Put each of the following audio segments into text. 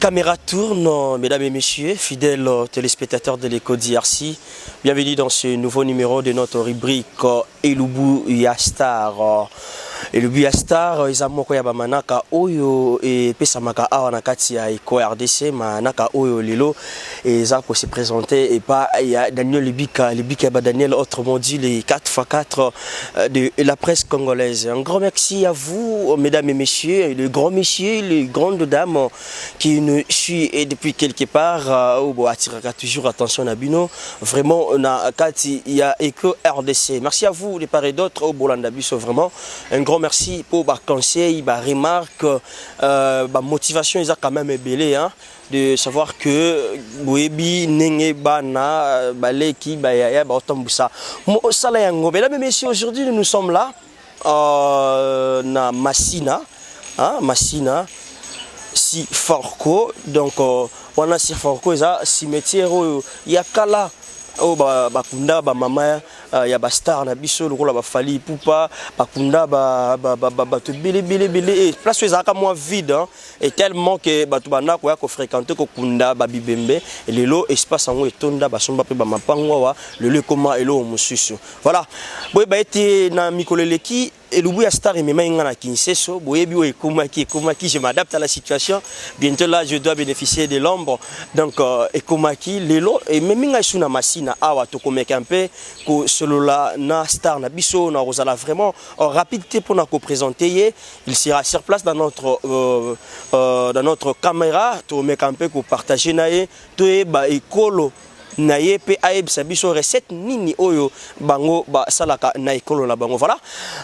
Caméra tourne, mesdames et messieurs, fidèles téléspectateurs de l'Eco DRC. Bienvenue dans ce nouveau numéro de notre rubrique Elubu ya Star. Elubu ya Star, eza moko ya bamanaka oyo epesamaka awa na kati ya Eco RDC, manaka oyo lelo eza ko se présenter epa ya Daniel Libika, Libika ba Daniel, autrement dit les 4x4 de la presse congolaise. Un grand merci à vous, mesdames et messieurs, les grands messieurs, les grandes dames qui nous suivent depuis quelque part, oyo attirera toujours attention na bino, vraiment na kati ya Eco RDC. Merci à vous de part et d'autre, oyo bolanda biso, vraiment. Un grand merci pour ba conseils, ba remarques, ba motivation, ils ont quand même ebele, hein, de savoir que boyebi ndenge bana baleki bayaya baotambusa mosala yango. Mesdames et messieurs, aujourd'hui nous sommes là na Masina, hein, Masina Siforco. Donc wana Siforco eza cimetière oyo ya kala, oyo bakunda bamama ya bastar na biso lokola baFally Ipupa, bakunda bato ebele ebele ebele. Place oyo ezalaka mwa vide, hein, et tellement que bato banda koya kofréquenter, kokunda babibembe. Lelo espace yango etonda, basomba mpe bamapango awa. Lelo ekóma eloko mosusu. Voilà, boyeba ete na mikolo eleki, Elubu ya Star ememaki nga na Kinseso. Boyebi oyo ekomaki, ekomaki. Je m'adapte à la situation. Bientôt là, je dois bénéficier de l'ombre. Donc ekomaki lelo ememi ngai su na Masina awa. Tokomeka mpe kosolola na star na biso. Na kozala vraiment rapide te mpona koprésenter ye. Il sera sur place dans notre caméra. Tokomeka mpe kopartager na ye, toyeba ekolo na ye mpe ayebisa biso recette nini oyo bango basalaka na ekolo na bango. Voilà,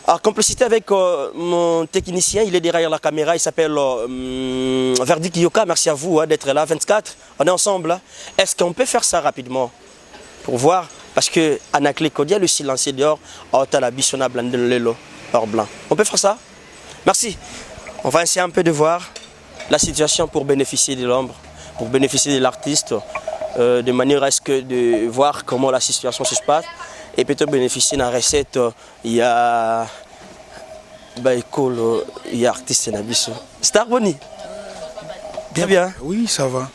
en complicité avec mon technicien, il est derrière la caméra, il s'appelle Verdi Kiyoka. Merci à vous, hein, d'être là. 24, on est ensemble, hein. Est-ce qu'on peut faire ça rapidement pour voir? Parce que Anaclé Kodia, le silencieux dehors, la biso na blandel lelo or blanc. On peut faire ça? Merci. On va essayer un peu de voir la situation pour bénéficier de l'ombre, pour bénéficier de l'artiste, de manière à ce que de voir comment la situation se passe et peut-être bénéficier d'une recette. Il y a bah, école, il y a artiste na biso. Star, boni? Bien bien. Oui, ça va.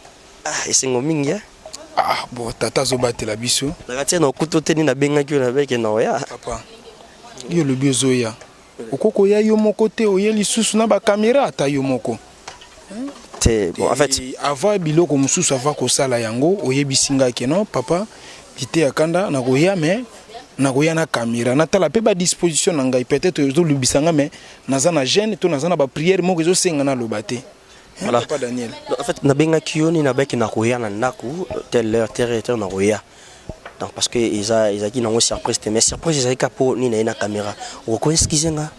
Ah, esengo mingi, hein? Ah, bon, tata azobatela biso. Nakati na okuta te, nini nabengaki yo nabeke na oya. Papa, yo olobi ozoya. Okoki koya yo moko te, oye lisusu na bacaméra, ata yo moko. Te, bon, en fait, avant biloko mosusu, avant kosala yango, oyebisi ngai ke non, papa lite ya kanda, nakoya, mais nakoya na caméra, natala mpe badisposition na ngai. Peut-être ozolubisa nga, mais naza na gêne to naza na baprière moko ezosenga naloba te. Voilà. Papa Daniel. En fait, nabengaki yo nini, nabaki nakoya na ndako telle heure, telle heure nakoya. Donc parce que eza ezalaki nango surprise te, mais surprise ezalaki ka mpo nini, naye na caméra. Oko excuser nga.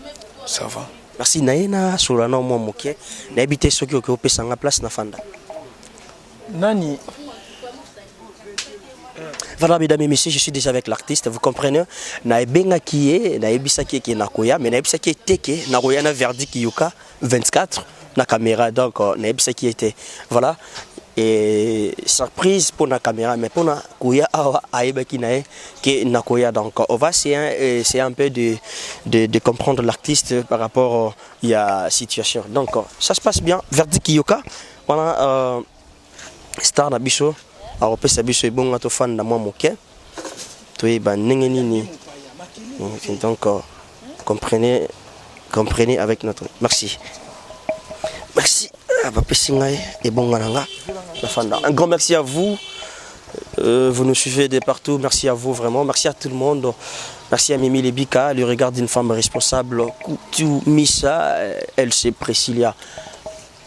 Ça va. Merci. Naye na solola na mwa moke. Nayebi te soki okoki opesa nga place na fanda. Nani? Voilà, mesdames et messieurs, je suis déjà avec l'artiste, vous comprenez? Naebengaki ye, nayebisaki ye ke nakoya, mais nayebisaki ye te ke nakoya na Verdi Kiyoka 24 na caméra. Donc nayebisaki ye te. Voilà. Et surprise pour la caméra, mais pour na koya awa, ayebaki na ye ke nakoya. Donc on va essayer un peu de comprendre l'artiste par rapport à la situation. Donc ça se passe bien. Verdi Kiyoka, voilà, star na biso akopesa biso ebonga tofanda mwa moke, toyeba ndenge nini. Donc comprenez, comprenez avec notre merci, merci. Bapesi ngai ebonga na nga nafanda. Un grand merci à vous, vous nous suivez de partout. Merci à vous vraiment, merci à tout le monde. Merci à Mimi Lebika, le regard d'une femme responsable, Koutou Missa, LC Priscilla.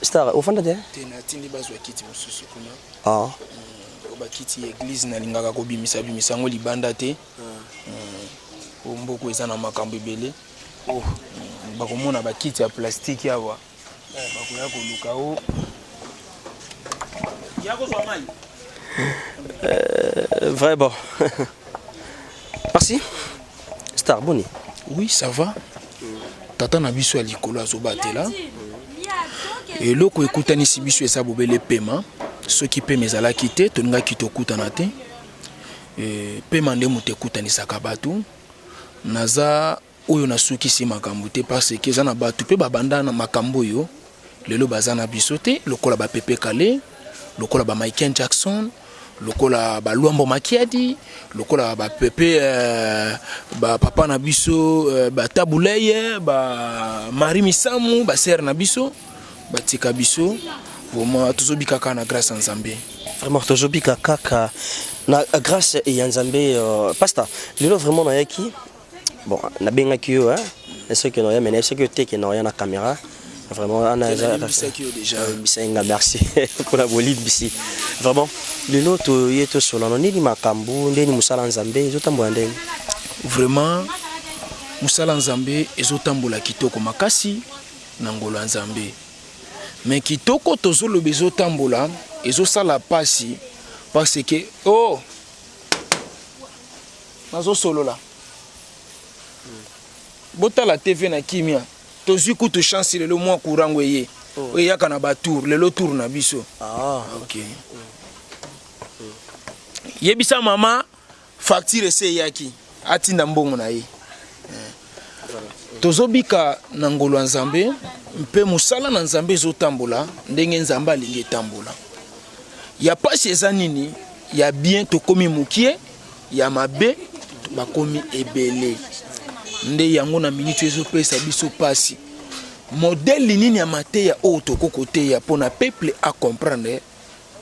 Star, ofanda te? Te, natindi bazwa kiti mosusu kuna. Ah. Oyo bakiti ya église, nalingaka kobimisa bimisa yango libanda te. Po mboka eza na makambo ebele. Oh. Bakomona bakiti ya plastique awa, bakoya koluka o ya kozwa mai. Vraiment. Merci. Star, boni? Oui, ça va. Tata na biso ya likolo azobatela. Eloko ekutanisi biso eza bobele pema. Soki pema ezalaki te, tolingaki tokutana te. Pema nde moto ekutanisaka bato. Naza oyo nasukisi makambo te, parce que eza na bato mpe babanda na makambo oyo. Lelo baza na biso te, lokola ba Pepe Kale, lokola ba Michael Jackson, lokola ba Luambo Makiadi, lokola ba Pepe euh, ba papa na biso euh, ba Tabu Ley, ba Marie Misamu, ba sœur na biso, batika biso vraiment tozobika kaka na grâce ya Nzambe. Vraiment tozobika kaka na grâce ya Nzambe. Euh, pasteur, lelo vraiment nayaki bon nabengaki yo hein soki noya mais soki oteke noya na caméra vraiment ana nalimbisaki yo déjà. Limbisa nga, merci mpona bolimbisi. Vraiment lelo toye tosolana nini makambo ndeni mosala Nzambe ezotambola ndeni? Vraiment mosala Nzambe ezotambola kitoko makasi na ngolo ya Nzambe. Mais kitoko tozoloba ezotambola, ezosala pasi parce que oh nazosolola botala TV na kimia. Tozwi kutu chance lelo mwa courant eye oh. Eyaka na batour, lelo tour na biso. Ah, ok. Yebisa mama facture ese eyaki, atinda mbongo na ye. Tozobika na ngolo ya Nzambe mpe mosala na Nzambe ezotambola ndenge Nzambe alingi etambola. Ya pasi eza nini? Ya bien tokomi mokie, ya mabe bakomi ebele. Nde yango na minute ezopesa biso pasi. Modèle nini ya mateya oyo tokoki koteya mpona peuple a comprendre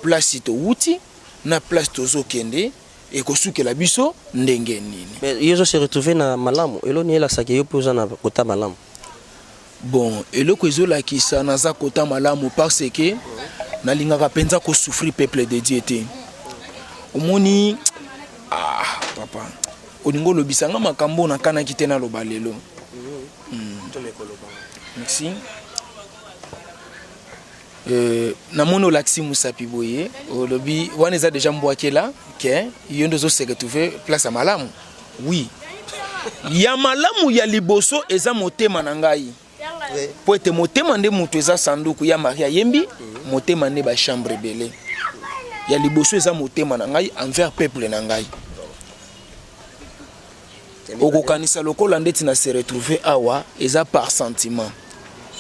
place towuti na place tozokende ekosukela biso ndenge nini? Mais yo se retrouver na malamu, eloni elakisaka yo mpe oza na kota malamu? Bon, eloko ezolakisa naza kota malamu parce que nalingaka mpenza kosouffrir peuple de Dieu te. Omoni, ah, papa olingi olobisa nga makambo nakanaki te naloba lelo. Merci. Namoni olakisi mosapi boye, olobi wana eza deja mbwakela ke yo nde ozose retrouve place ya malamu. Oui, ya malamu ya liboso eza motema na ngai, po ete motema nde moto eza sanduku ya Maria ayembi, motema nde bachambre ebele. Ya liboso eza motema na ngai envers peuple na ngai. Okokanisa lokola ndeti na se retrouver awa eza par sentiment,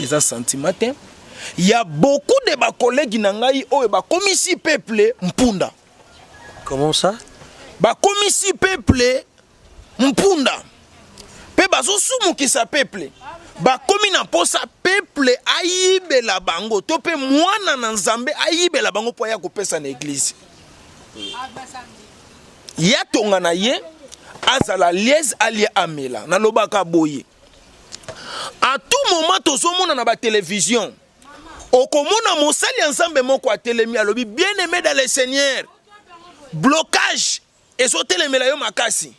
eza sentiment te. Ya beaucoup de bacollègue na ngai oyo bakomisi peuple mpunda. Comment ça? Bakomisi peuple mpunda mpe bazosumukisa peuple, bakomi na mposa peuple ayibela bango to mpe mwana na Nzambe ayibela bango mpo aya kopesa na eglize. Ya tonga na ye azala liese alia amela. Nalobaka boye, à tout moment tozomona na batelevision, okomona mosali ya Nzambe moko atelemi alobi: bien aimé dans le Seigneur, blocage ezotelemela yo makasi,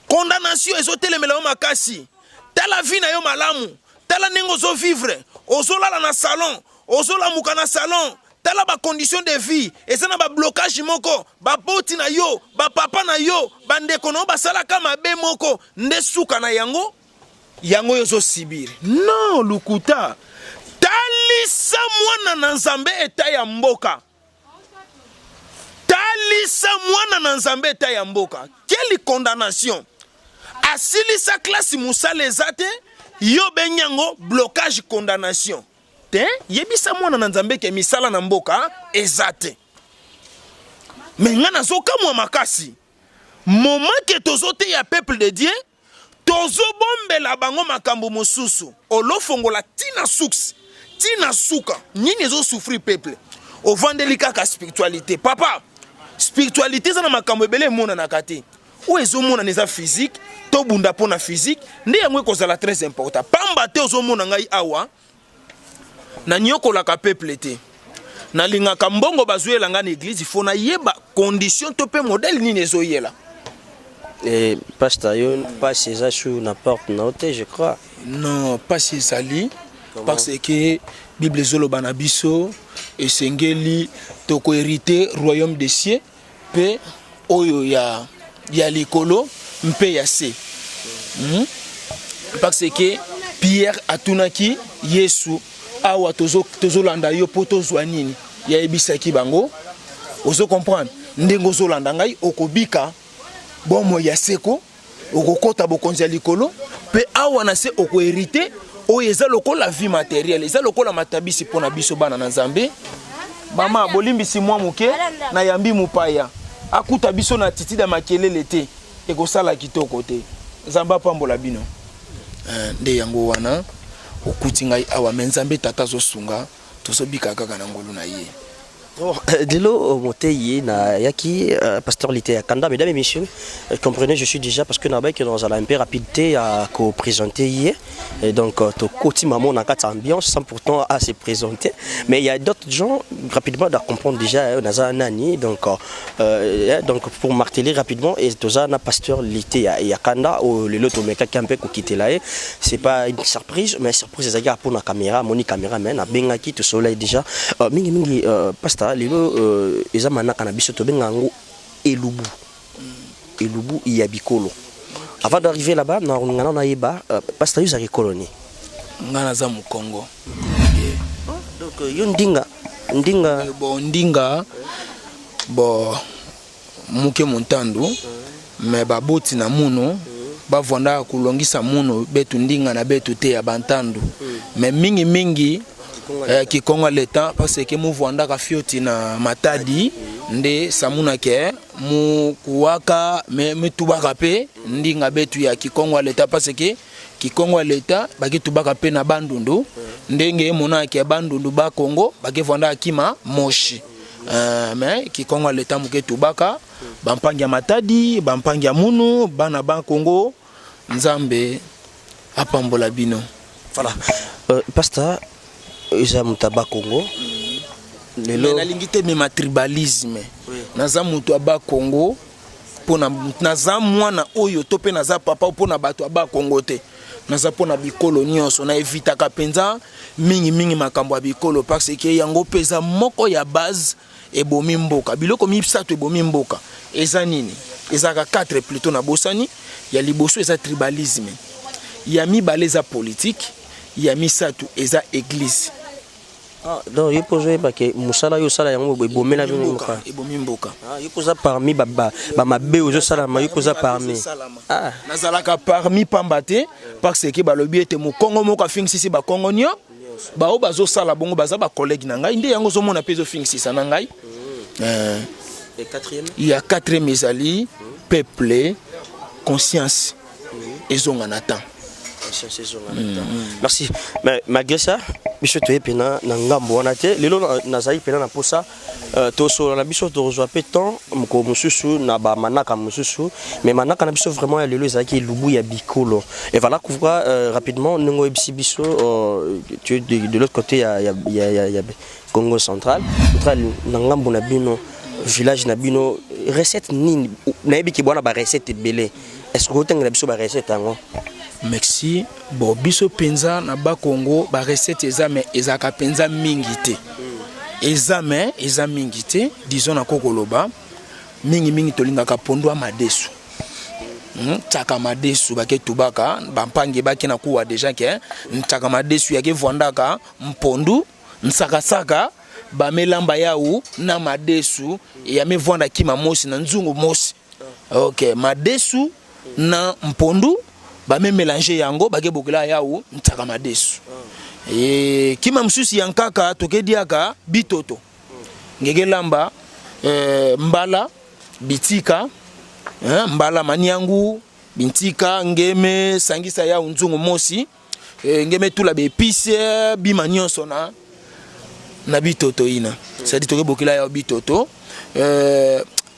condamnation ezotelemela yo makasi, tala vie na yo malamu, tala ndenge ozovivre, ozolala na salon, ozolamuka na salon, tala bacondition de vie, eza na bablocage moko, baboti na yo, bapapa na yo, bandeko na yo basalaka mabe moko, nde suka na yango yango oyo ozosibire. Non, lukuta. Talisa mwana na Nzambe eta ya mboka, talisa mwana na Nzambe eta ya mboka. Quelle condamnation! Asilisa klasi, mosala eza te, yo bengi yango blocage, condamnation te. Yebisa mwana na Nzambe ke misala na mboka eza te. Me nga nazokamwa makasi moment ke tozoteya peuple de Dieu, tozobombela bango makambo mosusu. Olofongola ntina suks ntina suka nini ezosouffrir peuple, ovandeli kaka spiritualité. Papa, spiritualité eza na makambo ebele emonanaka te. Oyo ezomonana eza physique, tobunda mpo na physique nde yango ekozala très important. Pamba te ozomona ngai awa nanyokolaka peuple te, nalingaka mbongo bazoyela ngai na église, fo nayeba condition to mpe modèle nini ezoyela. Et pasteur, yo passe eza sur na porte na te, je crois. Non, pasi ezali parce que Bible ezoloba na biso esengeli tokohérite royaume des cieux mpe oyo ya likolo mpe ya se. Parce que Pierre atunaki Yesu: awa tozolanda yo mpo tozwa nini? Yayebisaki bango: ozo comprendre ndenge ozolanda ngai, okobika bomoi ya seko, okokɔta bokonzi ya likolo, mpe awa na se okohérite. Oyo eza lokola vie materielle, eza lokola matabisi mpo na biso bana na Nzambe. Mama, bolimbisi mwa moke, nayambi mopaya akuta biso na attitude ya makelele te, ekosala kitoko te. Nzambe apambola bino. Nde yango wana okuti ngai awa, me Nzambe Tata azosunga, tozobika kaka na ngolu na ye. Bon, lelo motei na yaki pasteur Liteya Kanda. Mesdames et messieurs, comprenez, je suis déjà, parce que na que dans un peu rapidité à ko présenter hier et donc to koti maman na kati ambiance sans pourtant à se présenter, mais il y a d'autres gens rapidement à comprendre déjà naza nani. Donc pour marteler rapidement, et toza na pasteur Liteya ya Kanda o lelo to meka un peu ko quitter là, c'est pas une surprise, mais surprise ezalaki pour na caméra, moni caméra, mais na bengaki to soleil déjà mingi mingi. Pasteur, lelo eza manaka na biso, tobenga yango elubu, elubu ya bikolo. Avant d'arriver là-bas, na ngana nayeba, pasteur, yo ozalaki ekolo nini? Nga naza Mokongo. Donc yo Ndinga, Ndinga? Bon, Ndinga, bon, muke montandu, me baboti na munu bavwandaka kolongisa munu betu Ndinga na betu te ya bantandu, me mingimingi kikongo leta, parce que muvwandaka fioti na Matadi, nde samuna ke mukuwaka me mitubaka mpe Ndinga betu ya kikongo leta, parce que kikongo ya leta bakitubaka mpe na Bandundu, ndenge emonaka ya Bandundu Bakongo bakevwandaka kima moshi. Mais kikongo ya leta moke tubaka bampangi ya Matadi, bampangi ya munu, bana Bakongo, Nzambe apambola bino. Voilà, pasteur eza moto ya Bakongo lelo. Nalingi te mema tribalisme. Naza moto ya Bakongo mpona naza mwana oyo to mpe naza papa mpona bato ya Bakongo te, naza mpona bikolo nyonso. Na evitaka mpenza mingimingi makambo ya bikolo, parce que yango mpe eza moko ya base ebomi mboka. Biloko misato ebomi mboka eza nini? Ezalaka 4 plutôt, nabosani. Ya liboso eza tribalisme, ya mibale eza politique, ya misato eza église. Ah, donc yo mpo ozoyeba ke mosala oyo osala yango ebomela bino mboka? Ebomi mboka. Ah, yo mpo oza parmi bamabe ozosalama, yo mpo oza parmi? Ah. Nazalaka parmi pamba te, parce que balobi ete mokongo moko afingisisi bakongo nio bao bazosala bongo, baza bacollègue na ngai, nde yango ozomona mpe ezofingisisa na ngai. Ya quatrième ezali peuple, conscience ezonga na temps. Merci. Mais malgré ça, biso toye mpena na ngambo wana te. Lelo nazali mpena na mposa tosolola na biso, tozwa mpe temps mokolo mosusu na bamanaka mosusu, mais manaka na biso vraiment ya lelo ezalaki elubu ya bikolo. Et voilà pourquoi rapidement, ndenge oyebisi biso, tu es de l'autre côté ya Congo central. Central na ngambo na bino, village na bino, recette nini? Nayebi ke bwana barecette ebele, est ce que otangela biso barecette yango? Merci. Bon, biso mpenza na Bakongo, barecette eza, me ezalaka mpenza mingi te. Eza, me eza mingi te. Disons nako koloba mingimingi tolingaka pondu ya madesu, Tiaka madesu bake tubaka bampangi bake na kuwa deja ke ntiaka madesu yake vwandaka mpondu nsakasaka, bamelamba yau na madesu ya mevwanda kima mosi na nzungu mosi. Ok, madesu na mpondu bamemélange yango, bakebokela yau ntiaka madesu. E, kima mosusu ya nkaka tokediaka bitoto, ngeke lamba mbala bitika, mbala maniangu bintika, ngeme sangisa yau nzungu mosi, ngeme tula baépices bima nyonso na bitoto ina, c'est-à-dire tokebokela yao bitoto.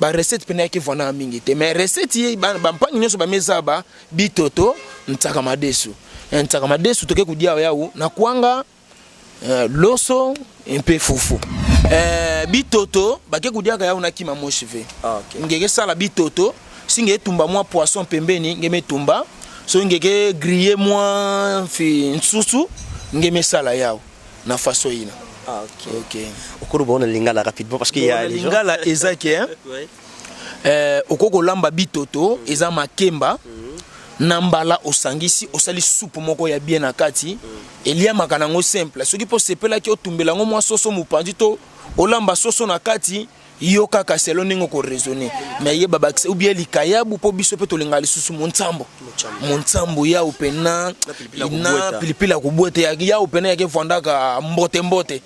Barecette mpena yaki vwandaka mingi te, mais recette ye bampangi nyonso bameza ba bitoto, ntsaka madesu. Ntsaka madesu toke kudia yau na kwanga, loso mpe fufu. Bitoto bake kudiaka yau na kima moshi ve. Ah, okay. Ngeke sala bitoto si ngeke tumba mwa poisson pembeni, ngeme tumba so ngeke griller mwa fi nsusu, ngeme sala yao na faso ina. Ah, ok. Ok. Okolo bona lingala rapidement, parce qu'il y a les gens. Lingala eza ke okoki kolamba bitoto, eza makemba na mbala, osangisi, osali supu moko ya bien na kati, eliamaka nango simple. Soki mpo osepelaki, otumbela yango mwa soso mopanzi to olamba soso na kati. Yo kaka selon ndenge okoraisonne, mais yeba bakisa ou bien likayabu, mpo biso mpe tolingaka lisusu montsambo. Montsambo yau pena na pilipili ya kobweta yau pena yake vandaka mbote mbote.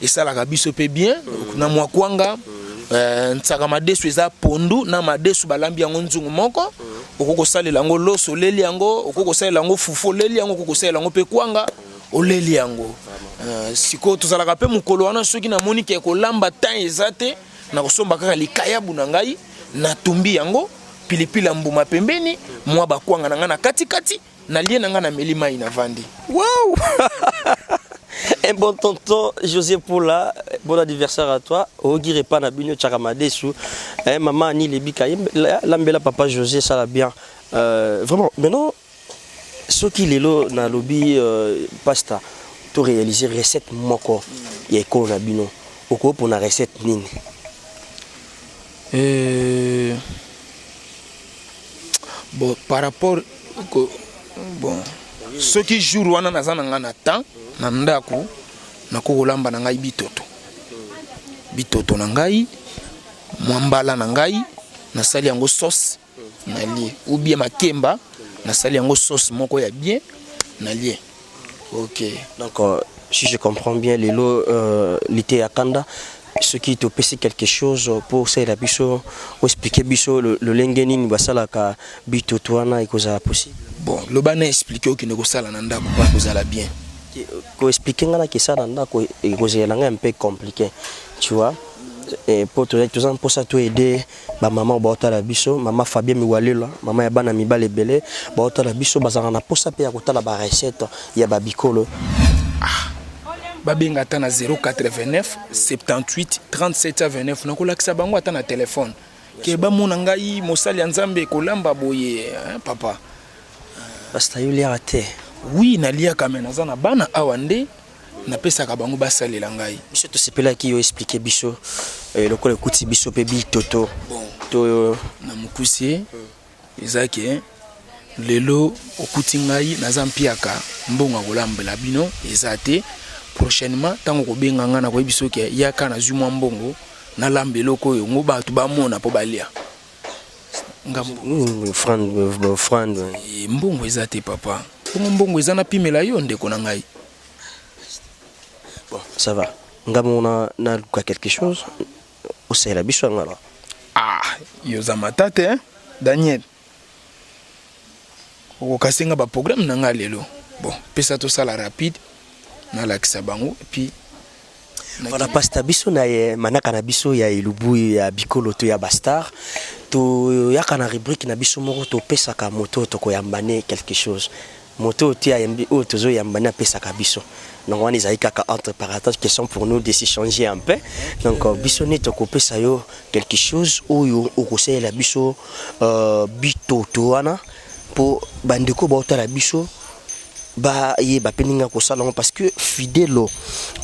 Esalaka biso mpe bien na mwa kwanga. Nsaka madesu eza pondu na madesu, balambi yango nzungu moko. Okoki kosalela yango loso, oleli yango. Okoki kosalela yango fufu, oleli yango. Okoki kosalela yango mpe kwanga, oleli yango. Sikoyo tozalaka mpe mokolo wana, soki namoni ke kolamba temps eza te, nakosomba kaka likayabu na ngai, natumbi yango, pilipili ya mbuma pembeni, mwa bakwanga na ngai na katikati, nalie na ngai, nameli mai, navandi. Wow. Un bon tonton José Poula, bon anniversaire à toi. Ogi repas na bino tchaka madesu. Eh, maman Annie Lebika, lambela papa José, ça va bien. Vraiment, maintenant, ce qui lelo na lobi pasta to réaliser recette moko ya ekolo na bino. Oko pona recette nini? Bon, par rapport bon, soki jour wana naza na ngai na temps na ndako, nakoki kolamba na ngai bitoto, bitoto na ngai, mwa mbala na ngai, nasali yango sauce, nalie, ou bien makemba, nasali yango sauce moko ya bien, nalie. Ok. Donc, si je comprends bien, lelo lité ya kanda, ce qui te pèse quelque chose pour ça biso, expliquer biso le lenge nini basalaka bitoto wana, ekozala possible? Bon, loba na expliquer, okende kosala na ndako mpo kozala bien. Koexpliquer nga na kesala na ndako ekozala nga un peu compliqué, tu vois. Et po toza mposa toaider bamama oyo baotala biso, mama Fabien Miwalela, mama ya bana mibale ebele baotala biso, bazalaka na mposa mpe ya kotala barecette ya babikolo. Babenga ata na 089 78 37 29, nakolakisa bango ata na telefone ke bamona ngai mosali ya Nzambe kolamba boye, hein, papa. Pasteur, yo liaka te? Oui, naliaka, me naza na bana awa nde napesaka bango basalela ngai. Biso tosepelaki yo expliquer biso lokola ekuti biso mpe bitoto. Bon, to na mokuse eza ke lelo okuti ngai naza mpiaka, mbongo ya kolambela bino eza te. Prochainement, ntango kobenga ngai, nakoyebi soki yaka, nazwi mwa mbongo, nalamba eloko oyo ngo bato bamona mpo balia ngambo. Offrande. Mbongo eza te, papa. Bongo mbongo eza, napimela yo, ndeko na ngai. Bon, ça va, nga mona naluka quelque chose osalela biso yango alors. Ah, yo oza mata te, hein? Daniel, okokasi nga baprogramme na ngai lelo. Bon, pesa tosala rapide, nalakisa bango et puis Voilà, pasteur, biso na ye manaka na biso ya elubu ya bikolo to ya bastar, toyaka na rubrique na biso moko, topesaka moto tokoyamba ne quelque chose. Moto oyo te ayambi, oyo tozoyamba ne apesaka biso. Donc wana ezali kaka entre parenthèses, question pour nous de s'échanger un peu. Donc biso nde tokopesa yo quelque chose oyo okosalela biso bitoto wana, mpo bandeko baotala biso bayeba mpe ndenge ya kosala yango, parce que Fidelo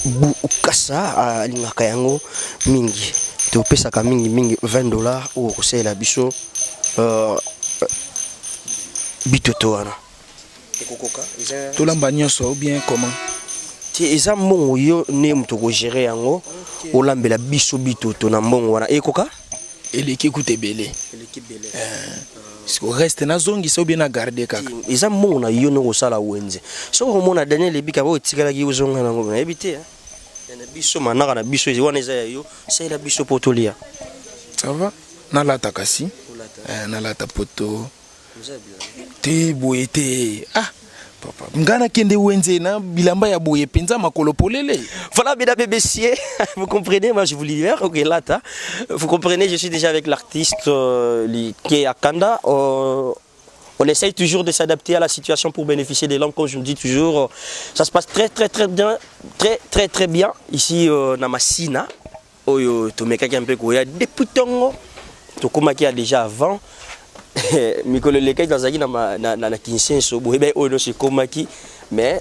Bukasa alingaka yango mingi. Topesaka mingimingi 20 $ oyo okosalela biso bitoto wana. Ekokoka eza? Tolamba nyonso ou bien comment? Te, eza mbongo, yo nde moto okogérer yango. Olambela biso bitoto na mbongo wana, ekoka? Eleki kuta ebele. Siko reste nazongisa ou bien na garde kaka? Eza mbongo na yo ndenge osala wenze. Soki okomona Daniel Ebika oyo etikalaki, ozonga nango, nayebi te, hein. Ya na biso manaka na biso wana eza ya yo, salela biso mpo tolia. Ça va, nalata kasi. Nalata poto te boye te. Ah papa, ngai nakende wenze na bilamba ya boye mpenza, makolo polele? Voilà, mesdames et messieurs, vous comprenez, moi je vous libère, ok, là, t'as. Vous comprenez, je suis déjà avec l'artiste qui est à Kanda. On essaye toujours de s'adapter à la situation pour bénéficier des langues, comme je me dis toujours. Ça se passe très très très bien, très très très bien ici na Masina. Oyo tomekaki un peu koya depuis tongo, tokomaki ya déjà avant. Mikolo elekaki nazalaki na Kinsenso, boyebi oyo nyonso ekomaki, mais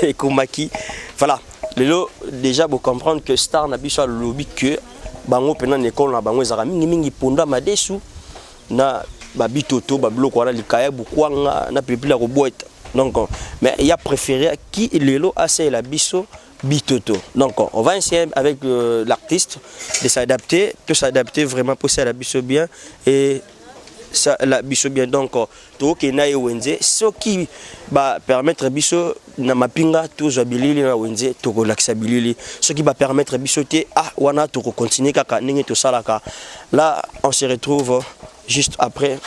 ekomaki. Voilà, lelo déjà bocomprendre que star na biso alobi que bango mpena na ekolo na bango ezalaka mingimingi pondu ya madesu na babitoto, babiloko wana, likaya, bukwanga na pilipili ya kobweta. Donc mais ya préféré ki lelo asalela biso. Bitoto. Donc on va essayer avec l'artiste de s'adapter, de s'adapter vraiment pour ça la biso bien et ça la biso bien. Donc tokende na ye wenze, soki bapermettre biso na mapinga tozwa bilili na wenze, tokolakisa bilili. Soki bapermettre biso te, ah, wana tokocontinue kaka ndenge tosalaka. Là, on se retrouve juste après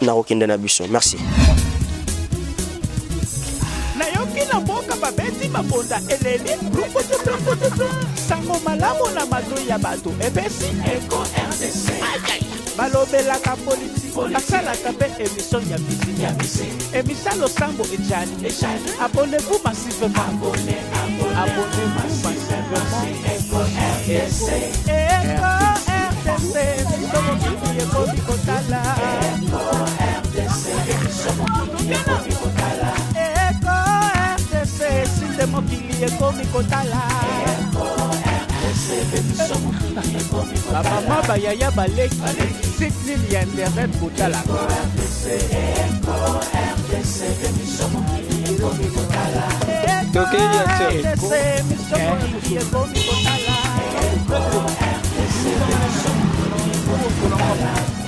na kokende na biso. Merci. Nayoki na mboka babeti mabonda, eleli rukututukututu. Sango malamu na matoi ya bato epesi Eko RDC. Balobelaka politiki, basalaka mpe émission ya musique, émission losambo ejali. Abonnez-vous massivement, abonnez-vous massivement. Eko RDC, Eko RDC, biso mokili ekomi kotala. Eko RDC, sinde mokili ekomi kotala. Bamama, bayaya, baleki, site nini ya internet botalaka? Tokei action. RDC, biso mokili ekomi kotala.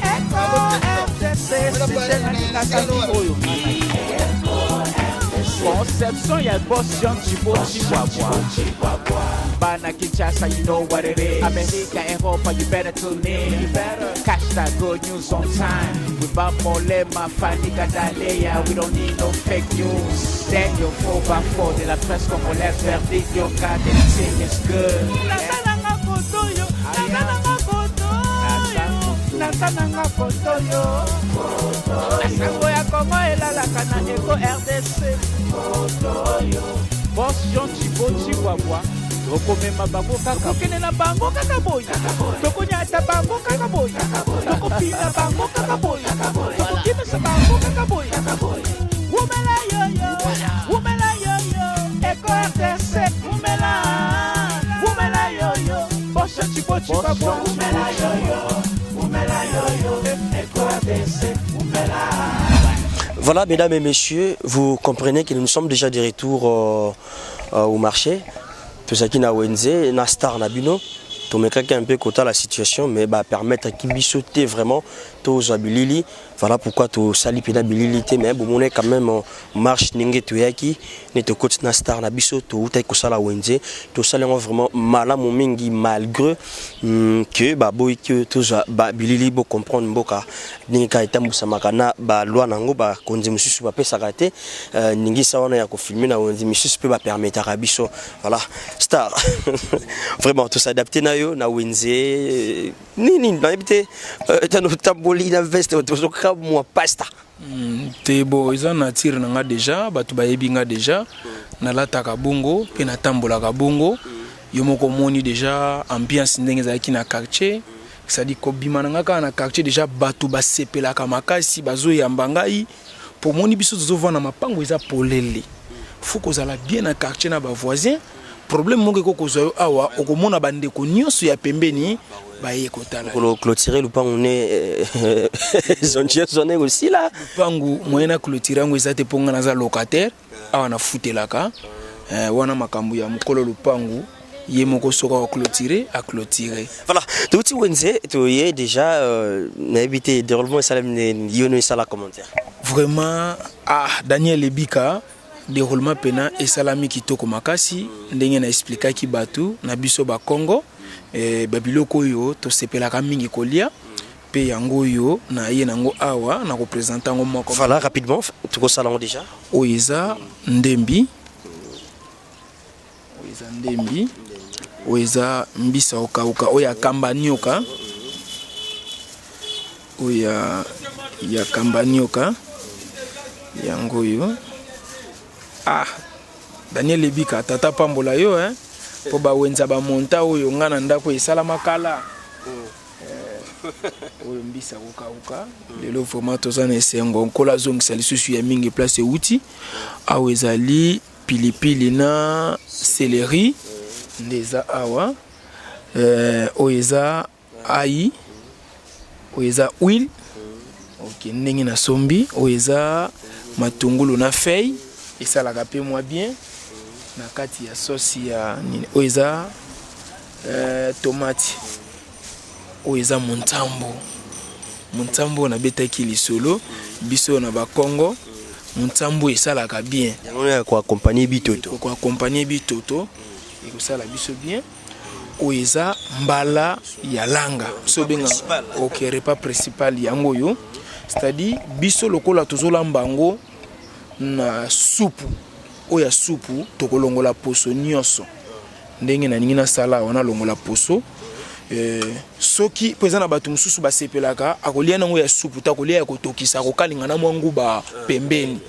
Eko RDC, site nalingaka oyo nga na conception ya boss John Chibo Chihuahua. Bana Kinshasa, you know what it is. America, Europa, you better tune in. You better catch that good news on time. With Molema, Fanny Gadalea, we don't need no fake news. Daniel 4x4 de la presse congolaise, verdict, your God, the team is good. Nasalanga kotoyo, nasalanga kotoyo, nasalanga kotoyo. Sango ya Kongo elalaka na Eko RDC. Boss John Chibo Chihuahua, tokomema bango kaka, tokokende na bango kaka boye, tokonyata bango kaka boye, tokopina bango kaka boye, tokokimisa bango kaka boye. Wumela yoyo, wumela yoyo, Eko RDC, wumela, wumela yoyo, Boss John Chibo Chihuahua, wumela yoyo, wumela yoyo, Eko RDC, wumela. Voilà, mesdames et messieurs, vous comprenez que nous sommes déjà de retour au marché. Tozalaki na wenze na star na bino. Tomekaki un peu kota la situation, mais bapermettre biso te vraiment tozwa bilili. Voilà pourquoi tosali mpenza bilili te, mais bomoni quand même marche ndenge toyaki ne tokoti na star na biso. Toutaki kosala wenze, tosali yango vraiment malamu mingi, malgré que baboyi ke tozwa babilili. Bocomprendre mboka ndenge kaka etambusamaka na baloi nango, bakonzi mosusu bapesaka te ndingisa wana ya kofilmer na wenze, misusu mpe bapermetaka biso. Voilà, star, vraiment tos'adapte na yo na wenze. Nini nayebi te, tano otamboli na veste, tozokamwa pasta. Te, bo eza nature na nga déjà, bato bayebi nga déjà, nalataka bongo mpe natambolaka bongo. Yo moko omoni déjà ambiance ndenge ezalaki na quartier, c'est-à-dire kobima na nga kaka na quartier, déjà bato basepelaka makasi, bazoyamba ngai. Po omoni biso tozovanda, mapango eza polele, faut kozala bien na quartier na bavoisin. Problème moko eko kozwa yo awa, okomona bandeko nyonso ya pembeni baye kotala. Clôturer lupangu ne zonje zone osila. Lupangu, moyen na clôture yango eza te, mpo nga naza locataire awa, nafutelaka. Wana makambo ya mokolo lupangu ye moko, soki aclôture, aclôture. Voilà, touti wenze, toye déjà, nayebi te déroulement esalami, yo no esala commentaire. Vraiment, ah, Daniel Ebika, déroulement mpena esalami kitoko makasi ndenge na expliquaki bato na biso bakongo. Babiloko oyo tosepelaka mingi kolia mpe yango oyo naye nango awa na koprésente yango moko. Voilà, rapidement tokosala yango déjà. Oyo eza ndembi, oyo eza ndembi, oyo eza mbisa okauka, oyo akamba nioka, oyo ya kamba nioka yango oyo. Ah, Daniel Ebika, tata pambola yo, hein? Mpo bawenza bamonta oyo nga na ndako esalama kala. Oyo mbisa kokauka. Lelo vraiment toza na esengo, Nkolo azongisa lisusu ya mingi place euti. Awa ezali pilipili na céleri nde eza awa. Oyo eza ai, oyo eza huile. Ok, ndenge nasombi oyo eza matungulu na feuille, esalaka mpe mwa bien. Na kati ya sauce ya nini oyo eza tomate, oyo eza montambo. Montambo oyo nabetaki lisolo, biso na Bakongo, montambo esalaka bien. Yango ya koaccompagner bitoto. Koaccompagner bitoto ekosala biso bien. Oyo eza mbala ya langa, so obenga ok, repas principal yango oyo. C'est-à-dire biso lokola tozolamba yango na supu oyo ya supu, tokolongola poso nyonso. Ndenge nalingi nasala awa, nalongola poso. Soki mpo eza na bato mosusu basepelaka, akolia nango ya supu te, akolia ya kotokisa, akokalinga na mwa nguba pembeni.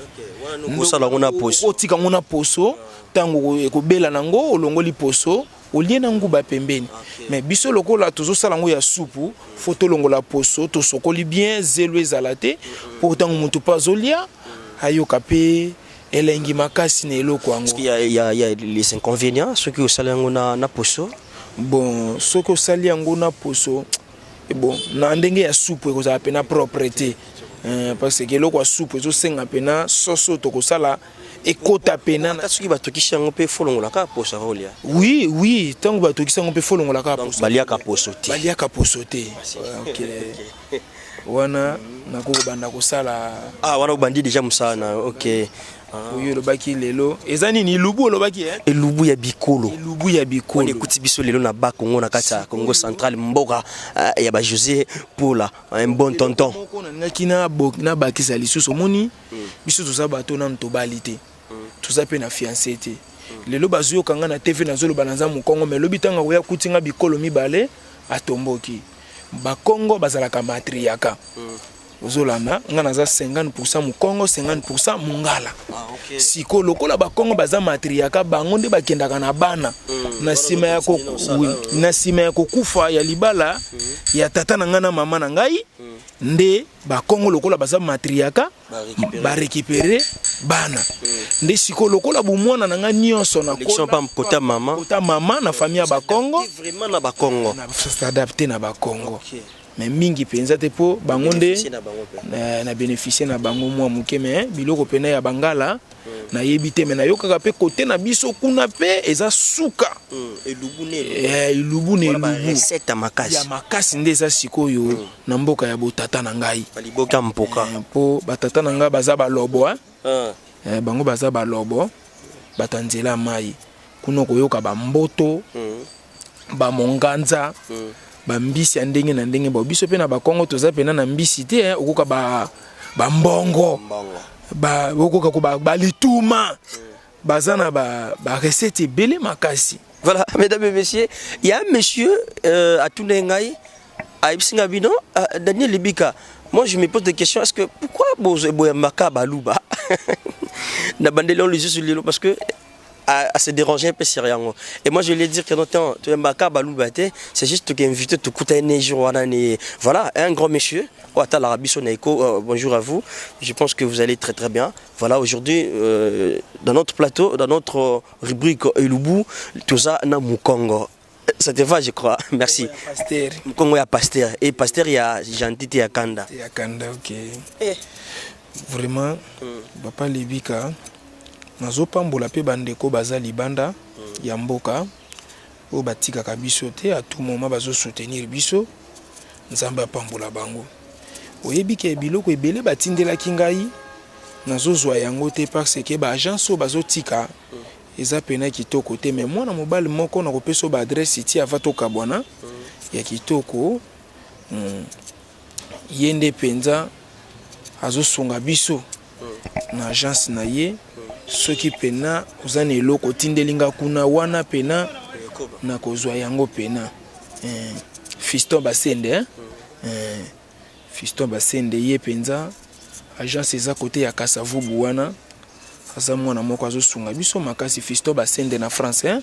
Osala yango na poso. Otika yango na poso, ntango ekobela nango, olongoli poso, olie na nguba pembeni. Mais biso lokola tozosala yango ya supu, faut tolongola poso, tosokoli bien, zelo ezala te, mpo ntango motu mpo azolia, ayoka mpe elengi makasi na eloko yango. Il y a les inconvénients soki osali yango na poso? Bon, soki osali yango na poso, bon, na ndenge ya supu ekozala mpena propre te, parce que eloko ya supu ezosenga mpena soso tokosala ekota pena. Ata soki batokisi yango mpe, faut longola kaka poso avant olia? Oui, ntango batokisi yango mpe, faut longola kaka poso. Baliaka poso te. Baliaka poso te. Ok, wana nakokobanda kosala. Ah, wana obandi déjà mosala na, ok. Oyo olobaki lelo eza nini? Elubu olobaki, eh? Elubu ya bikolo. Elubu ya bikolo. Wana ekuti biso lelo na Bakongo, na kati ya Congo Central, mboka ya bajosé Pola, un bon tonton. Moko nalingaki nabakisa lisusu, omoni, biso toza bato nanu tobali te, toza mpe na fiancé te. Lelo bazoyoka nga na TV, nazoloba naza Mokongo, mais lobi ntango akoya kuti nga bikolo mibale, atomboki. Bakongo bazalaka matriarcat. Ozolanda nga, naza 50 Mokongo, 50 Mongala. Sikoyo lokola Bakongo baza matriarcat, bango nde bakendaka na bana na nsima ya oui, na nsima ya kokufa ya libala ya tata na ngai na mama na ngai. Nde Bakongo lokola baza matriarcat, barécupérer bana. Nde sikoyo lokola bomwana na ngai nyonso na Collection pa kota mama. Kota mama na famille ya Bakongo. Vraiment na Bakongo. S'adapter na Bakongo, mais mingi mpenza te, mpo bango nde Bénéficier na bango mpe. Na bénéficie na bango mwa moke, mais biloko pene ya Bangala nayebi te, mais nayokaka mpe kote na biso kuna mpe eza suka. Elubu ne. Elubu na elubu. Recette ya makasi. Ya makasi nde eza sikoyo na mboka ya botata na ngai. Baliboka mpoka. Mpo batata na ngai baza balobo, eh? Ah. Bango baza balobo, bato ya nzela ya mai. Kuna koyoka bamboto, bamonganza, bambisi ya ndenge na ndenge. Bo biso mpe na Bakongo toza mpena na mbisi te, eh, okoka bambongo, Mbongo. Okoka ko balituma, baza na barecette ebele makasi. Voilà, mesdames et messieurs, il y a un monsieur à Tounengai, à Ibsinga Bino, Daniel Libika. Moi, je me pose des questions. Est-ce que pourquoi boyambaka baluba na bandeli lisusu lelo? Parce que à se déranger un peu sur yango. Et moi, je lui ai dit que non, toyambaka baluba te, c'est juste qu'invité tokuta jour wana ni voilà, un grand monsieur. Ouattara Larabiso Naiko, bonjour à vous. Je pense que vous allez très très bien. Voilà, aujourd'hui, dans notre plateau, dans notre rubrique Elubu, tout ça, na Mukongo. Ça te va, je crois. Merci. Pasteur. Mukongo ya pasteur. Et pasteur, il y a gentil, ya Kanda. Ya Kanda, ok. Eh. Vraiment, papa Lebika, nazopambola mpe bandeko baza libanda ya mboka oyo batikaka biso te, à tout moment bazosoutenir biso. Nzambe apambola bango. Oyebi ke biloko ebele batindelaki ngai, nazozwa yango te parce que baagence oyo bazotika eza pena kitoko te. Mais mwana mobali moko nakopesa oyo baadresse ti ava tokabwana ya kitoko. Ye nde mpenza azosunga biso na agence na ye. Soki pena oza na eloko otindeli nga kuna wana, pena nakozwa yango pena. Fiston Basende, eh? Fiston Basende, ye mpenza agence eza kote ya Kasavubu wana. Aza mwana moko azosunga biso makasi, Fiston Basende na France, eh?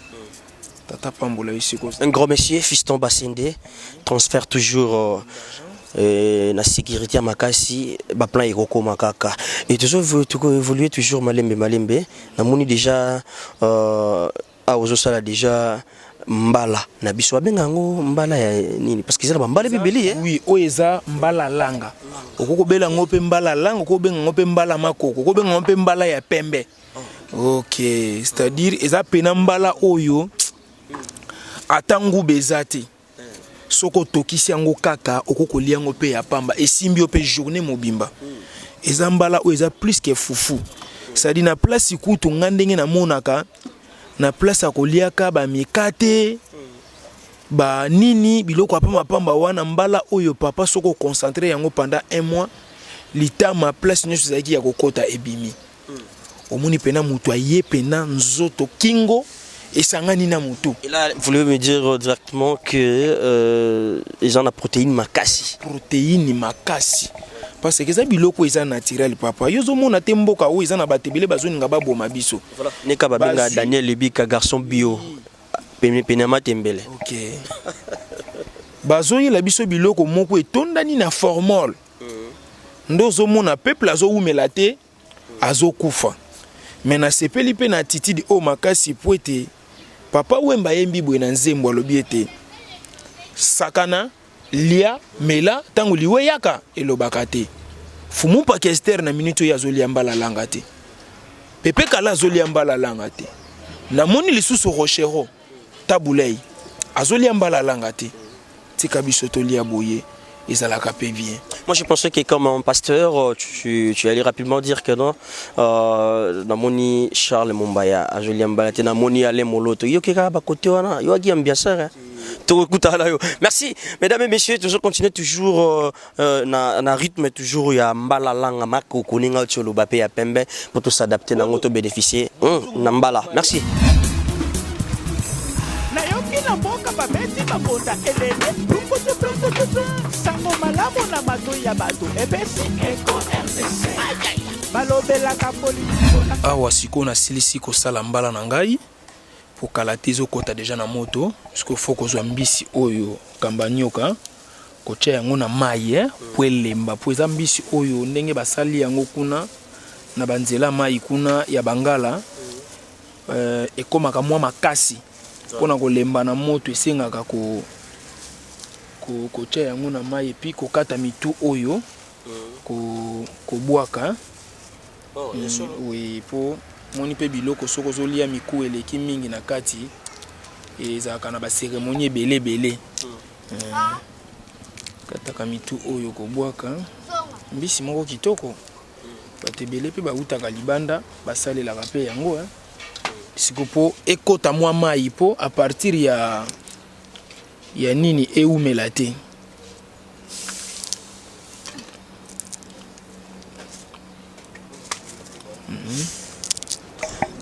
Tata pambola ye sikoyo. Un grand monsieur, Fiston Basende, transfert toujours la sécurité ya makasi, baplan ekokoma kaka. Et toujours évoluer, toujours malembe malembe. Namoni déjà awa ozosala déjà mbala na biso. Babenga yango mbala ya nini? Parce que eza na bambala ebele, eh? Oui, oyo eza mbala langa. Okoki kobela yango mpe mbala langa, okoki kobenga yango mpe mbala makoko, okoki kobenga yango mpe mbala ya pembe. Ok, c'est-à-dire eza pena mbala oyo ata nguba eza te, soki otokisi yango kaka okoki kolia yango mpe ya pamba, esimbi yo mpe journée mobimba. Eza mbala oyo eza plus que fufu, c'est-à-dire na place kutu nga ndenge namonaka na place ya koliaka bamikate banini biloko ya pambapamba wana, mbala oyo papa soki oconcentre yango pendant un mois, litama place nyonso ezalaki ya kokota ebimi. Omoni mpena moto aye mpena nzoto kingo esangani na motu. Et là, vous voulez me dire directement que eza na protéine makasi? Protéine makasi, parce que eza biloko eza naturel. Papa, yo ozomona te mboka oyo eza na bato ebele bazoninga baboma biso. Voilà. Neka babenga Daniel Lebika garçon bio pene pene matembele. Ok, bazoyela biso biloko moko etondani na formol, nde ozomona peuple azowumela te, azokufa. Me nasepeli mpe na attitude oyo makasi, po ete Papa Wemba ayembi boye na nzembo, alobi ete sakana, lia, mela, ntango liwa eyaka elobaka te. Fumu Mpaka Ester na minute oyo azolia mbala langa te, Pepe Kala azolia mbala langa te, namoni lisusu Rochero Tabulei azolia mbala langa te. Tika biso tolia boye, ezalaka mpe bien. Moi, je pensais que comme un pasteur, tu allais rapidement dire que non, namoni Charles Mombaya, azolia mbala te, namoni Alain Moloto. Yo keka ba côté wana, yo aki ambianceur. Hein. Tokokuta na yo. Merci, mesdames et messieurs, toujours continuer toujours na rythme toujours ya mbala langa makoko ninga tsholo pe ya pembe pour tout s'adapter nango to bénéficier na mbala. Merci. Nayoki na mboka babeti mabonda elele tunkututunkututu, sango malamu na matoi ya bato epesi Eko RDC balobelaka politiko. Awa sikoyo nasilisi kosala mbala na ngai, po kala te ezokɔta deja na moto. Sikoyo faut kozwa mbisi oyo kamba nyoka, kotia yango na mai po elemba, po eza mbisi oyo ndenge basali yango kuna na banzela mai kuna ya bangala, ekomaka mwa makasi mpona kolemba na moto. Esengaka kotia yango na mai et puis kokata mitu oyo, kobwaka. Oh, bien sûr. Oui, po moni mpe biloko soki ozolia miku eleki mingi na kati, ezalaka na bacérémonie ebele ebele. Kataka mitu oyo, kobwaka. Mbisi moko kitoko, bato ebele mpe bautaka libanda basalelaka mpe yango, eh. Siko mpo ekota mwa mai, mpo à partir ya nini eumela te.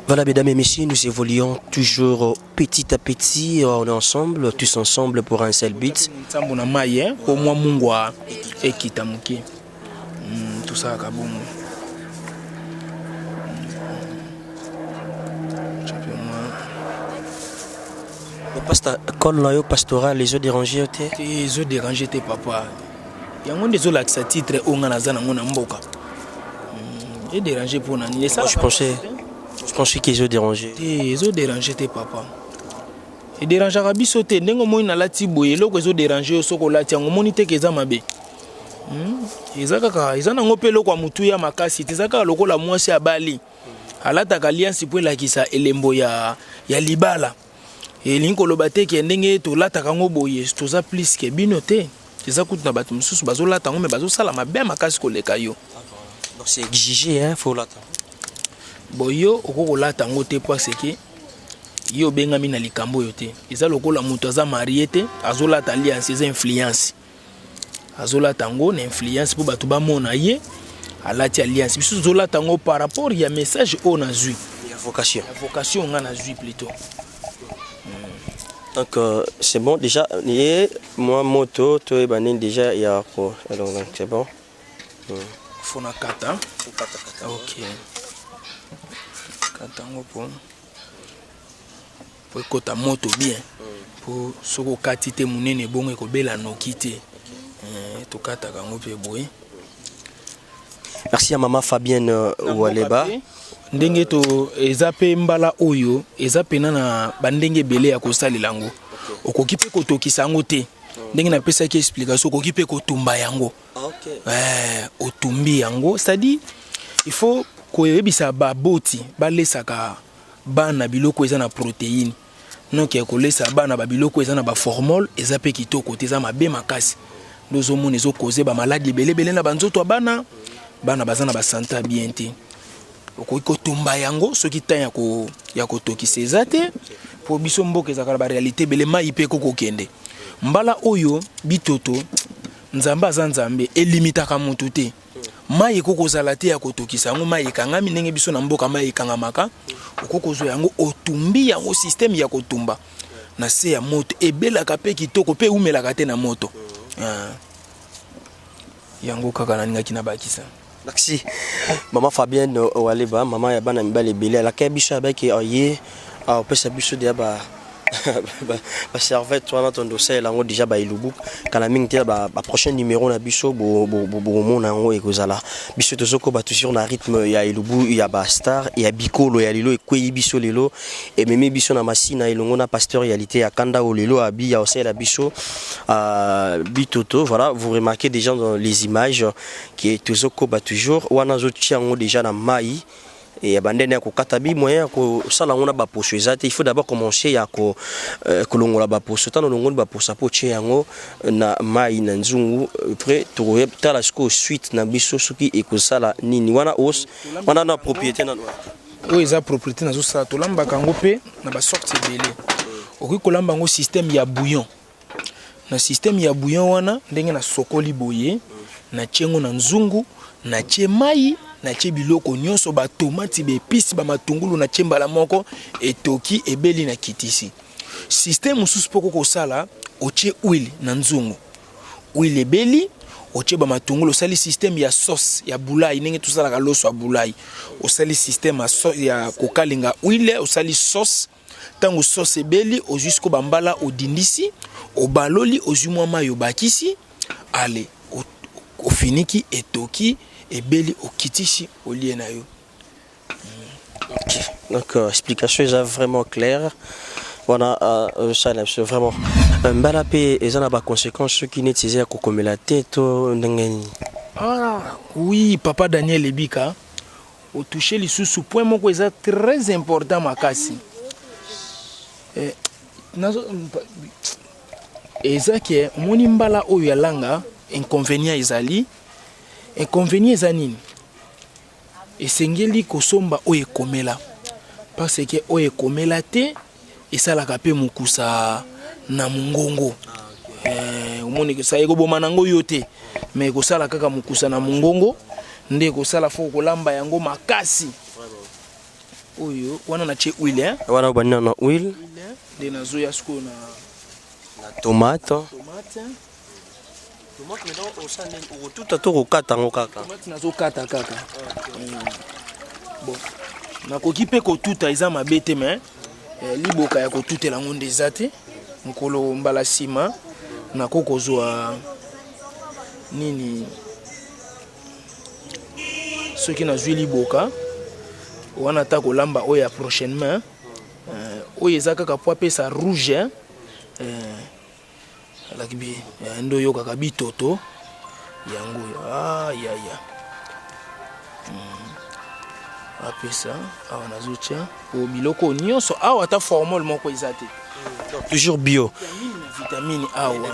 Voilà, mesdames et messieurs, nous évoluons toujours petit à petit. On est ensemble, tous ensemble pour un seul but. Nsambo na mai, po mwa mungwa ekita moke. Tosalaka bongo. Tia mpe mwa Le pasteur, col na yo pastoral ezodéranger te? Te, ezodéranger te papa. Yango nde ezolakisa titre oyo nga naza nango na mboka. Edéranger mpo na nini? Moi, je pensais qu'ezodéranger. Te, ezodéranger te papa, edérangeaka biso te. Ndenge omoni nalati boye, eloko ezodéranger yo soki olati yango omoni te ke eza mabe. Eza kaka, eza nango mpe eloko ya motuya makasi te. Eza kaka lokola mwasi abali alataka alliance mpo elakisa elembo ya libala. Elingi koloba te ke ndenge tolataka yango boye toza plus ke bino te. Eza kutu na bato mosusu bazolata yango me bazosala mabe makasi koleka yo. Donc c'est exigé, hein, faut lata. Bon, yo okoki kolata yango te parce que yo obengami na likambo oyo te. Eza lokola moto aza marié te azolata alliance, eza influence. Azolata yango na influence mpo bato bamona ye alati alliance. Biso tozolata yango par rapport ya message oyo nazwi. Ya vocation. Ya vocation nga nazwi plutôt. Donc c'est bon déjà, et moi moto to ebani déjà ya ko, alors donc c'est bon. Faut na kata. Ok, kata yango po ekota moto bien, po soki okati te monene ebongo ekobela noki te. Tokataka yango mpe boye. Merci à maman Fabienne Waleba. Ndenge to eza mpe mbala oyo eza pena na bandenge ebele ya kosalela yango. Okoki mpe kotokisa yango te ndenge napesaki explication, okoki mpe kotumba yango. Ah, ok. Otumbi yango, c'est-à-dire il faut Koyebisa baboti balesaka bana biloko eza na protéine, noki ya kolesa bana babiloko eza na baformol eza mpe kitoko te, eza mabe makasi. Nde ozomona ezokoze bamaladi ebelebele na banzoto ya bana. Bana baza na basante ya bien te. Okoki kotumba yango soki temps ya kotokisa eza te, mpo biso mboka ezalaka na baréalité ebele, mai mpe ekokokende. Mbala oyo bitoto, Nzambe aza Nzambe, elimitaka motu te. Mai ekoki kozala te ya kotokisa yango, mai ekangami ndenge biso na mboka mai ekangamaka. Okoki kozwa yango, otumbi yango, système ya kotumba na se ya moto ebelaka mpe kitoko mpe eumelaka te na moto. Yango kaka nalingaki nabakisa. Merci mama Fabienne Waleba, mama ya bana mibali ebele. Alaka biso abaki ye opesa biso deya ba baservette wana, tondo osalela yango déjà baelubu. Kala mingi te, baprochain numéro na biso bokomona yango ekozala. Biso tozokoba toujours na rythme ya elubu ya bastar ya bikolo ya lelo. Ekweyi biso lelo, ememi biso na Masina elongo na pasteur Réalité ya kanda oyo lelo abi ya osalela biso bitoto. Voilà, vous remarquez déjà dans les images que tozokoba toujours wana, azotia yango déjà na mai ya bandene ya kokata. Bi moyen ya kosala yango na baposo eza te. Il faut d'abord commencer ya kolongola baposo. Ntango olongoli baposo, apo otie yango na mai na nzungu. Après tokotala sikoyo suite na biso soki ekosala nini. Wana wana na propriété nano. Oyo eza propriété nazosala. Tolambaka yango mpe na basorte ebele. Okoki kolamba yango système ya bouillon. Na système ya bouillon wana, ndenge nasokoli boye, natie yango na nzungu, natie mai, natie biloko nyonso, batomati, baépices, bamatungulu, natie mbala moko, etoki, ebeli, na kitisi. Système mosusu mpo kosala, otie huile na nzungu, huile ebeli, otie bamatungulu, osali système ya sauce ya bulai ndenge tosalaka loso ya bulai. Osali système ya kokalinga huile, osali sauce. Ntango sauce ebeli, ozwi siko bambala, odindisi, obaloli, ozwi mwa mai, obakisi, ale ofiniki, etoki, ebeli, okitisi, olie na yo. Ok, donc explication eza vraiment claire wana. Osala biso vraiment mbala mpe eza na baconséquence soki neti eza ya kokomela te to ndenge nini? Ah, oui, papa Daniel Ebika, otouche lisusu point moko eza très important makasi. Eza ke omoni mbala oyo ya langa, inconvénient ezali. Inconvénient eza nini? Esengeli kosomba oyo ekomela, parce que oyo ekomela te esalaka mpe mokusa na mongongo. Omoni sa ekoboma nango yo te, mais ekosala kaka mokusa na mongongo. Nde ekosala fo kolamba yango makasi. Oyo wana natie huile, hein? Wana obandi na huile. Nde nazoya sikoyo na na tomate. Tomate. Tomate maintenant osala nini? Okotuta to kokata yango kaka? Tomate nazokata kaka. Bon, nakoki mpe kotuta, eza mabe te, mais liboka ya kotutela yango nde eza te. Mokolo mbala nsima nako kozwa nini, soki nazwi liboka wana, ata kolamba oyo ya prochainement. Oyo eza kaka po apesa rouge, hein? Alaki bi nde oyokaka bitoto yango oyo. Ayaya, apesa awa, nazotya po biloko nyonso awa, ata formol moko eza te. Donc, toujours bio. Vitamine na vitamine awa.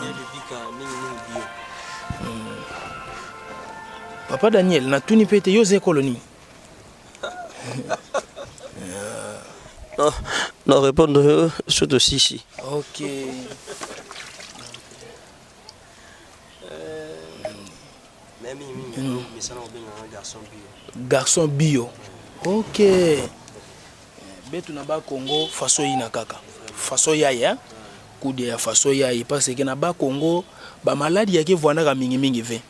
Papa Daniel, natuni mpe te, yo oza ekolo nini? Non, non, répondre surtout si si. Ok. Mais garçon bio. Garçon bio, ok. Betu na Bakongo faso yina kaka faso yai, kudia ya faso yai, parce que na Bakongo bamaladi yake evwandaka mingimingi ve,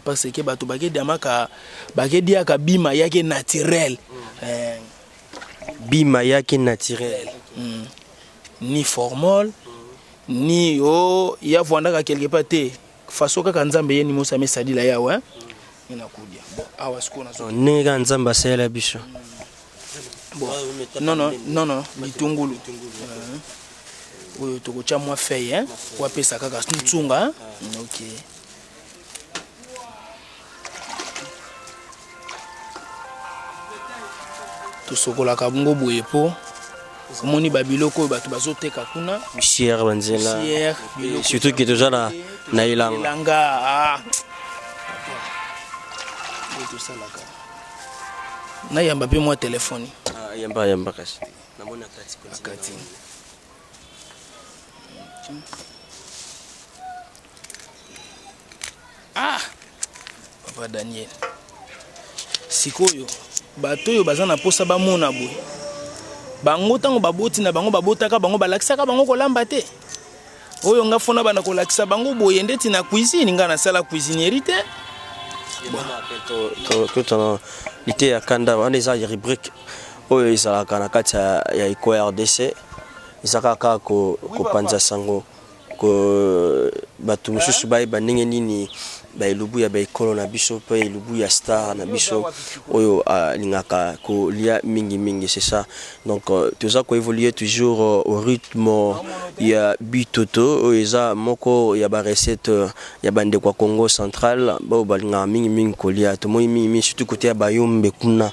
parce que bato bakediamaka, bakediaka bima yake naturel. Bima yake naturel. Ni formol ni o ya vwandaka quelque part te, faso kaka Nzambe ye ni mosa mesadila yawe, hein? Nga nakudia. Bon, awa sikoyo nazo Ndenge kaka Nzambe asalela biso. Bon, non, non, non, non, litungulu oyo tokotya mwa feuille, hein? Po apesa kaka ntsunga, hein? Ok. Tosokolaka bongo boye po omoni ba biloko oyo bato bazoteka kuna. Poussière banzela. Poussière, surtout que toza na na elanga. Elanga ah. Nde tosalaka. Nayamba mpe mwa telefone. Ah, yamba yamba kasi. Namoni akati. Akati. Ah! Papa Daniel. Sikoyo bato oyo baza na mposa bamona boye bango ntango baboti na bango babotaka bango balakisaka bango kolamba te oyo nga fona banda kolakisa bango boye ndeti na cuisine nga nasala cuisinerie te. Totana liteya kanda wana eza rubrique oyo ezalaka na kati ya Eco RDC, eza kaka kopanza sango ko bato mosusu bayeba ndenge nini baelubu ya baekolo na biso mpe elubu ya star na biso oyo alingaka kolia mingimingi. C'est ça. Donc toza koévoluer toujours au rythme ya bitoto oyo eza moko ya barecette ya bandeko ya Congo Central baoyo balingaka mingimingi kolia. Tomoni mingimingi surtout côté ya Bayombe kuna.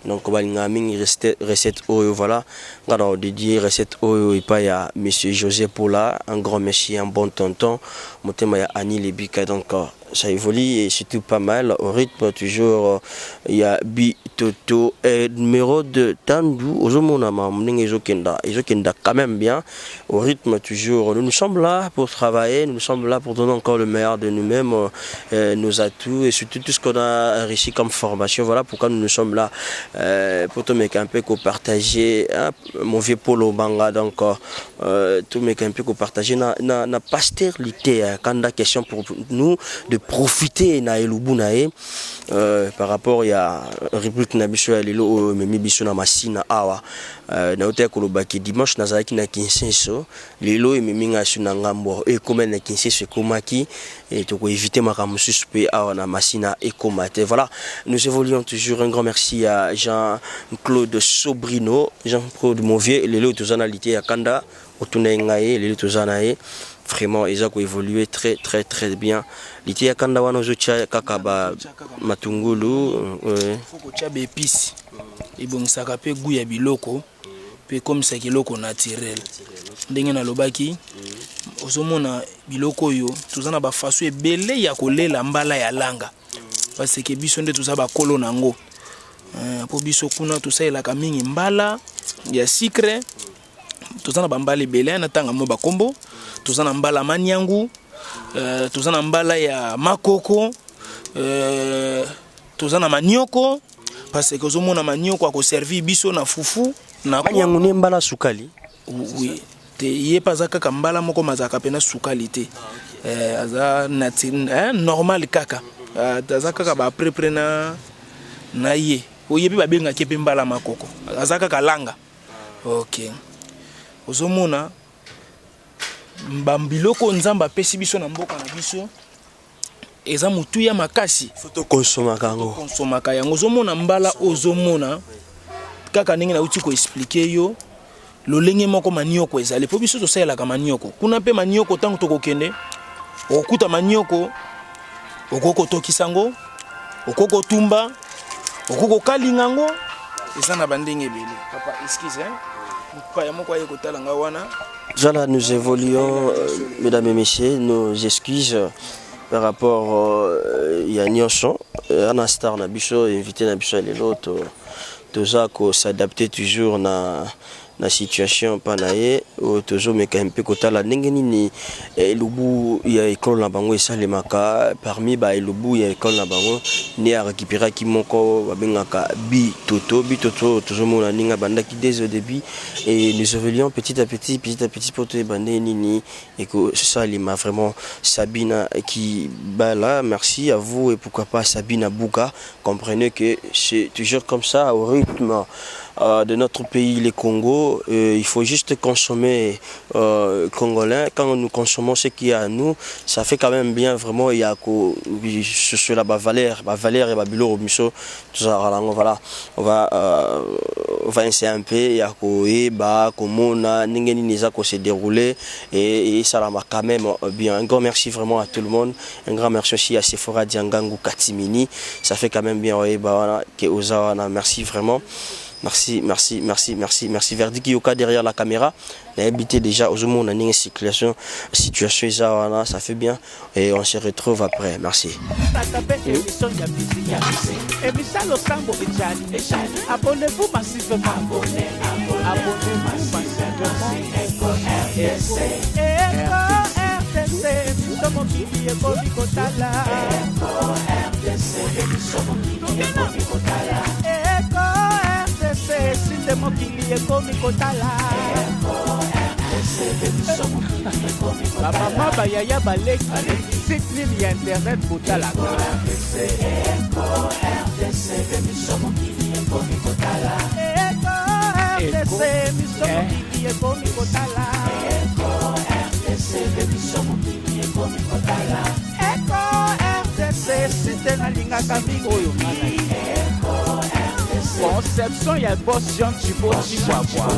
Donc balingaka mingi recette oyo. Voilà, nga na dédié recette oyo epai ya monsieur José Pola, un grand monsieur, un bon tonton, motema ya Annie Lebika. Donc ça évolue et surtout pas mal au rythme toujours ya bitoto. Numéro de Tandu ozomona makambo ndenge ezokenda, ezokenda quand même bien au rythme toujours. Nous, nous sommes là pour travailler, nous sommes là pour donner encore le meilleur de nous-mêmes, nos atouts et surtout tout ce qu'on a réussi comme formation. Voilà pourquoi nous nous sommes là pour tout mettre un peu partager, hein, mon vieux Polo Banga. Donc tout mettre un peu partager na na, na pasteur lité quand la question pour nous de profiter na elubu na ye par rapport ya rubrique na biso ya lelo oyo ememi biso na Masina awa. Nauti ya kolobaki dimanche nazalaki na Kinsenso, lelo ememi ngai so na ngambo oyo ekóma na Kinsenso ekomaki e tokoéviter makambo mosusu mpe awa na Masina ekóma te. Voilà, nous évoluons toujours. Un grand merci à Jean-Claude Sobrino, Jean-Claude Movier. Lelo toza na lite ya kanda otuna ye ngai, lelo toza na ye vraiment eza koévoluer très très très bien. Lite ya kanda wana ozotia kaka ba matungulu? Faut kotia baépices, ebongisaka mpe goût ya biloko mpe ekomisaka eloko naturel. Ndenge nalobaki, ozomona biloko oyo toza na bafaçon ebele ya kolela mbala ya langa parce que biso nde toza bakolo nango. Mpo biso kuna tosalelaka mingi mbala ya sucre. Toza na bambala ebele, natanga mo bakombo: toza na mbala maniangu, toza na mbala ya makoko, toza na manioko parce que ozomona manioko akoservir biso na fufu na Maniangu ne mbala sukali? Oui, te, ye mpe aza kaka mbala moko mazalaka mpena sukali te. Aza normal kaka. Aza kaka baprepre na ye oye mpe babengaki mpe mbala makoko, aza kaka langa. Ok, ozomona babiloko Nzambe apesi biso na mboka na biso eza motuya makasi. Faut tokonsomaka yango. Konsomaka yango. Ozomona mbala, ozomona kaka ndenge nauti koexpliquer yo lolenge moko manioko ezali mpo biso tosalelaka manioko kuna mpe manioko. Ntango tokokende, okokuta manioko, okoki kotokisa yango, okoki kotumba, okoki kokalinga yango, eza na bandenge ebele. Papa, excuse, hein? Mopaya moko aye kotala nga wana. Voilà, nous évoluons, mesdames et messieurs, nos excuses par rapport ya nyonso ana star na biso, invité na biso ya lelo. Toza kos'adapter toujours na situation mpa na ye oyo tozomeka mpe kotala ndenge nini elubu ya ekolo na bango esalemaka. Parmi baelubu ya ekolo na bango nde arécupéraki moko babengaka bitoto. Bitoto tozomona ndenge abandaki dès au début et nous évoluons petit à petit, petit à petit, po toyeba ndenge nini ekosalema vraiment. Sabina Kibala, merci à vous et pourquoi pas Sabina Bouka. Comprenez que c'est toujours comme ça au rythme de notre pays, le Congo. Il faut juste consommer congolais. Quand nous consommons ce qu'il y a à nous, ça fait quand même bien vraiment. Il y a sur la valeur, valeur et babilo miso, tout ça. Voilà, on va essayer un peu. Il y a koyeba komona ndenge nini eza se dérouler et ça va quand même bien. Un grand merci vraiment à tout le monde. Un grand merci aussi à Sephora Diangangu Katimini. Ça fait quand même bien. Voilà, merci vraiment. Merci, merci, merci, merci, merci. Verdi Kiyoka derrière la caméra. Nayebi te déjà ozomona ndenge circulation situation eza wana, ça fait bien et on se retrouve après. Merci. Abonnez-vous massivement. Abonnez-vous massivement. RTC, biso mokili ekomi kotala. Eko RTC, sinde mokili ekomi kotala. Bamama, bayaya, baleki, site nini ya internet botalaka? Eko RTC, biso mokili ekomi kotala. Eko RTC, site nalingaka mingi oyo nga na Conception ya boss Jean Chibo Chihuahua.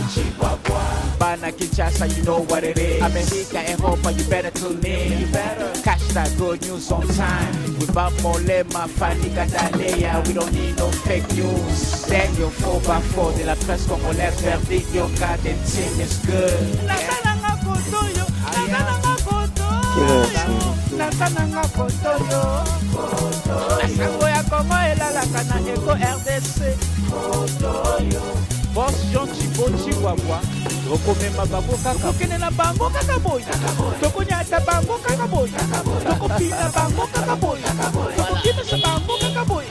Bana Kinshasa, you know what it is. America, Europa, you better tune in. You better catch that good news on time. Without Molema, Fanny Catalea, we don't need no fake news. Daniel 4x4 de la presse congolaise, verdict, yoka, the team is good. Nasalanga kotoyo, nasalanga kotoyo, nasalanga kotoyo. Sango ya Kongo elalaka na Eko RDC. Boss Jean Chibo Chihuahua, tokomema bango kaka, tokende na bango kaka boye, tokonyata bango kaka boye, tokopina bango kaka boye, tokokimisa bango kaka boye.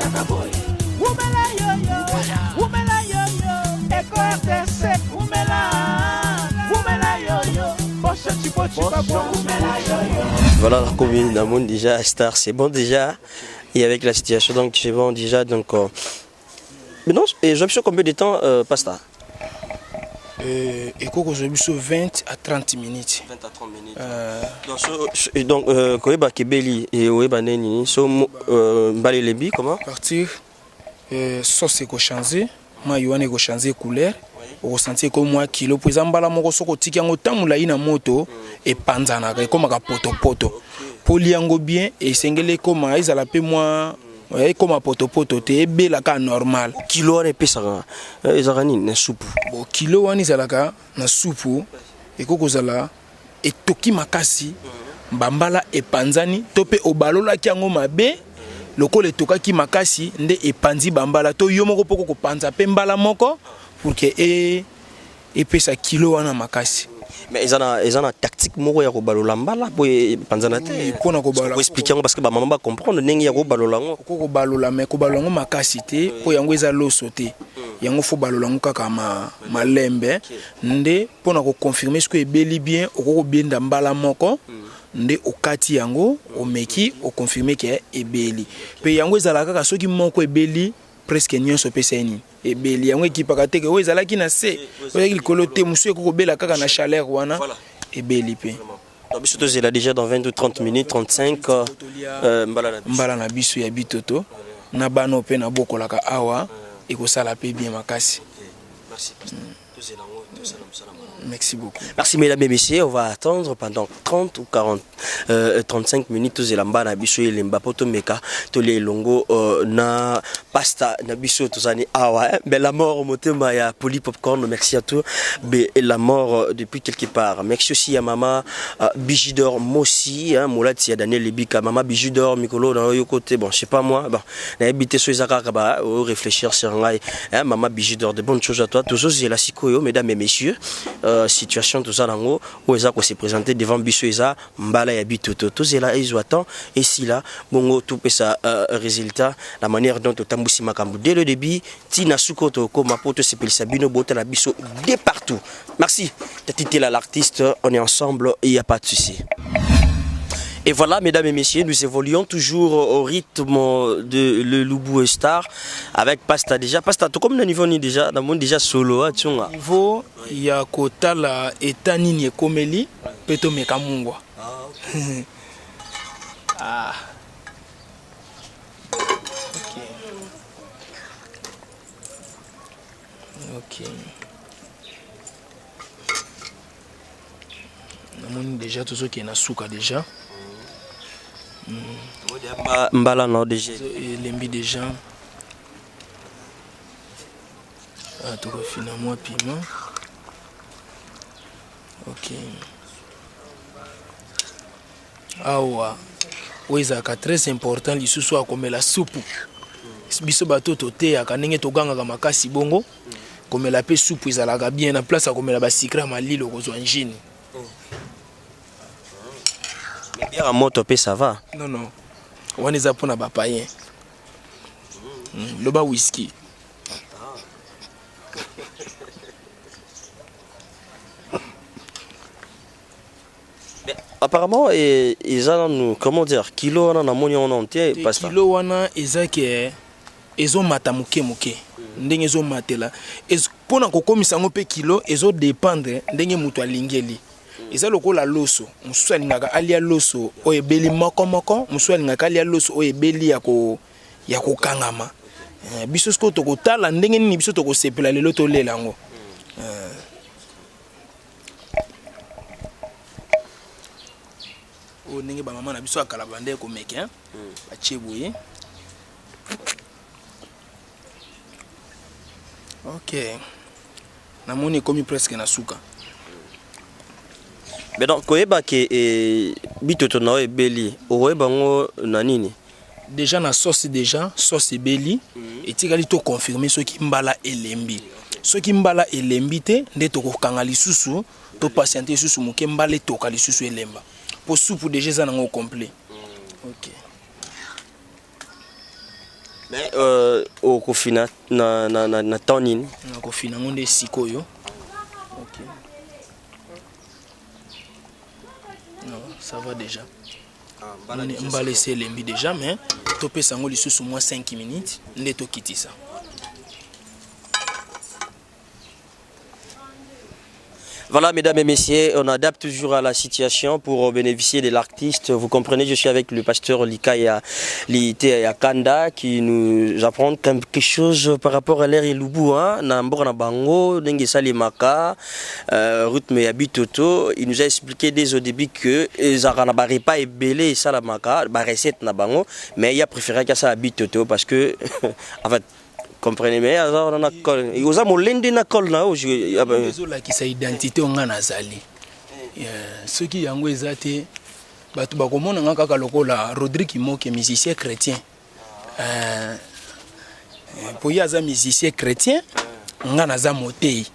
Wumela yoyo, wumela yoyo, Eko RDC, wumela, wumela yoyo, Boss Jean Chibo Chihuahua, wumela yoyo. Voilà la commune d'Amon déjà, Star, c'est bon déjà. Et avec la situation, donc c'est bon déjà. Donc, mais non, et j'ai combien de temps, Pasta? Ekoki kozwa biso 20 à 30 minutes. 20 à 30 minutes. Donc, donc koyeba kebeli et oyeba nini so mbala elembi comment? Partir sauce ekochange, mai wana ekochange couleur, okosentir ekomi mwa kilo, mpo eza mbala moko. Soki otiki yango ntango molai na moto, epanzanaka, ekomaka potopoto. Mpo lia yango bien, esengeli ekoma, ezala mpe mwa ekoma potopoto te, ebelaka normal. Kilo wana epesaka ezalaka nini na supu? Bon, kilo wana ezalaka na supu, ekoki kozala etoki makasi, bambala epanzani, to mpe obalolaki yango mabe. Lokola etokaki makasi nde epanzi bambala, to yo moko mpo kopanza mpe mbala moko pour que epesa kilo wana makasi. Mais eza na tactique moko ya kobalola mbala po epanzana te? Mpona kobalola. Explique yango parce que bamama bacomprendre ndenge ya kobalola yango. Okoki kobalola, mais kobalola yango makasi te, mpo yango eza loso te. Yango faut balola yango kaka malembe nde mpona koconfirme soki ebeli bien. Okoki kobenda mbala moko nde okati yango, omeki, oconfirme ke ebeli. Mpe yango ezalaka kaka soki moko ebeli, presque nyonso opesa ye nini, ebeli. Yango ekipaka te ke oyo ezalaki na se, oyo ezalaki likolo te. Mosusu ekoki kobela kaka na chaleur wana, ebeli mpe. Donc biso tozela déjà dans 20 ou 30 minutes, 35, mbala na biso. Mbala na biso ya bitoto na bana mpe nabokolaka awa, ekosala mpe bien makasi. Merci, pasteur. Tozela yango, tosala mosala malamu. Merci beaucoup. Merci mesdames et messieurs, on va attendre pendant 30 ou 40, 35 minutes tozela mbala na biso elemba po tomeka tolia elongo na pasta na biso tozani awa, hein. Mais la mort motema ya Poli Popcorn, merci à toi. Mais la mort depuis quelque part. Merci aussi à maman Bijidor Mossi, hein, Molati ya Daniel Lebika, maman Bijidor Mikolo dans yo côté, bon, je sais pas moi, bon, na habité so ezaka ba réfléchir sur ngai, hein, maman Bijidor, de bonnes choses à toi. Tozozela sikoyo, mesdames et messieurs, situation toza nango oyo eza kose présenter devant biso eza mbala ya bitoto. Tozela ezwa temps esila bongo topesa résultat, la manière dont totambusi makambo dès le début ntina suka oyo tokóma mpo tosepelisa bino botala biso de partout. Merci Tati Tela l'artiste, on est ensemble, il y a pas de souci. Et voilà, mesdames et messieurs, nous évoluons toujours au rythme de le Lubu Star avec Pasta déjà. Pasta, tout comme le niveau ni déjà, dans le monde déjà solo, hein, tu vois. Niveau ya kotala eta nini ekomeli mpe tomeka mungwa. Ah. Ok, namoni déjà tozokende na suka déjà. Mbala non déjà. Elembi déjà. Ah, tokofina mwa piment. Ok. Awa oyo ezalaka très important lisusu akomela supu. Biso bato toteyaka ndenge togangaka makasi bongo komela mpe supu ezalaka bien na place ya komela basikre ya malili okozwa angine. Mais bière ya moto mpe ça va? Non non, wana eza mpona bapayen. Loba whisky. Mais apparemment eza nanu, comment dire, kilo wana namoni yango nanu te, pasteur. Kilo wana eza ke ezomata moke moke ndenge ezomatela mpona kokomisa yango mpe kilo ezodépendre ndenge moto alingeli. Eza lokola loso, mosusu alingaka alia loso oyo ebeli moko moko, mosusu alingaka alia loso oyo ebeli ya kokangama. Biso sikoyo tokotala ndenge nini biso tokosepela lelo tolela yango. Oyo ndenge bamama na biso ya kala bandeke komeke, batie boye. Ok, namoni ekomi presque na suka. Mais donc koyeba ke bitoto na yo ebeli, okoyeba yango na nini? Déjà na sauce, déjà sauce ebeli, etikali to confirmer soki mbala elembi. Soki mbala elembi te, nde tokokanga lisusu, to patienter lisusu moke, mbala etoka lisusu elemba. Po supu déjà eza nango complet. Ok. Mais okofina na temps nini? Nakofina yango nde sikoyo. Ok. Non, ça va déjà. Mbala esi elembi déjà, mais topesa yango lisusu mwa 5 minutes nde tokitisa. Voilà, mesdames et messieurs, on adapte toujours à la situation pour bénéficier de l'artiste. Vous comprenez, je suis avec le pasteur Likaya Lite Kanda qui nous apprend quelque chose par rapport à l'ère Elubu, hein, na mboka na bango, ndenge esalemaka, rythme ya bitoto. Il nous a expliqué dès au début que ezalaka na ba repas ebele esalamaka, ba recette na bango, mais il a préféré qu'asala bitoto parce que, en fait, comprenez, mais aza wana na col, oza molende na col na yo. Ezolakisa identité oyo nga nazali. Soki yango eza te, bato bakomona nga kaka lokola Rodrigue Moke, musicien chrétien. Po ye aza musicien chrétien, nga naza motei.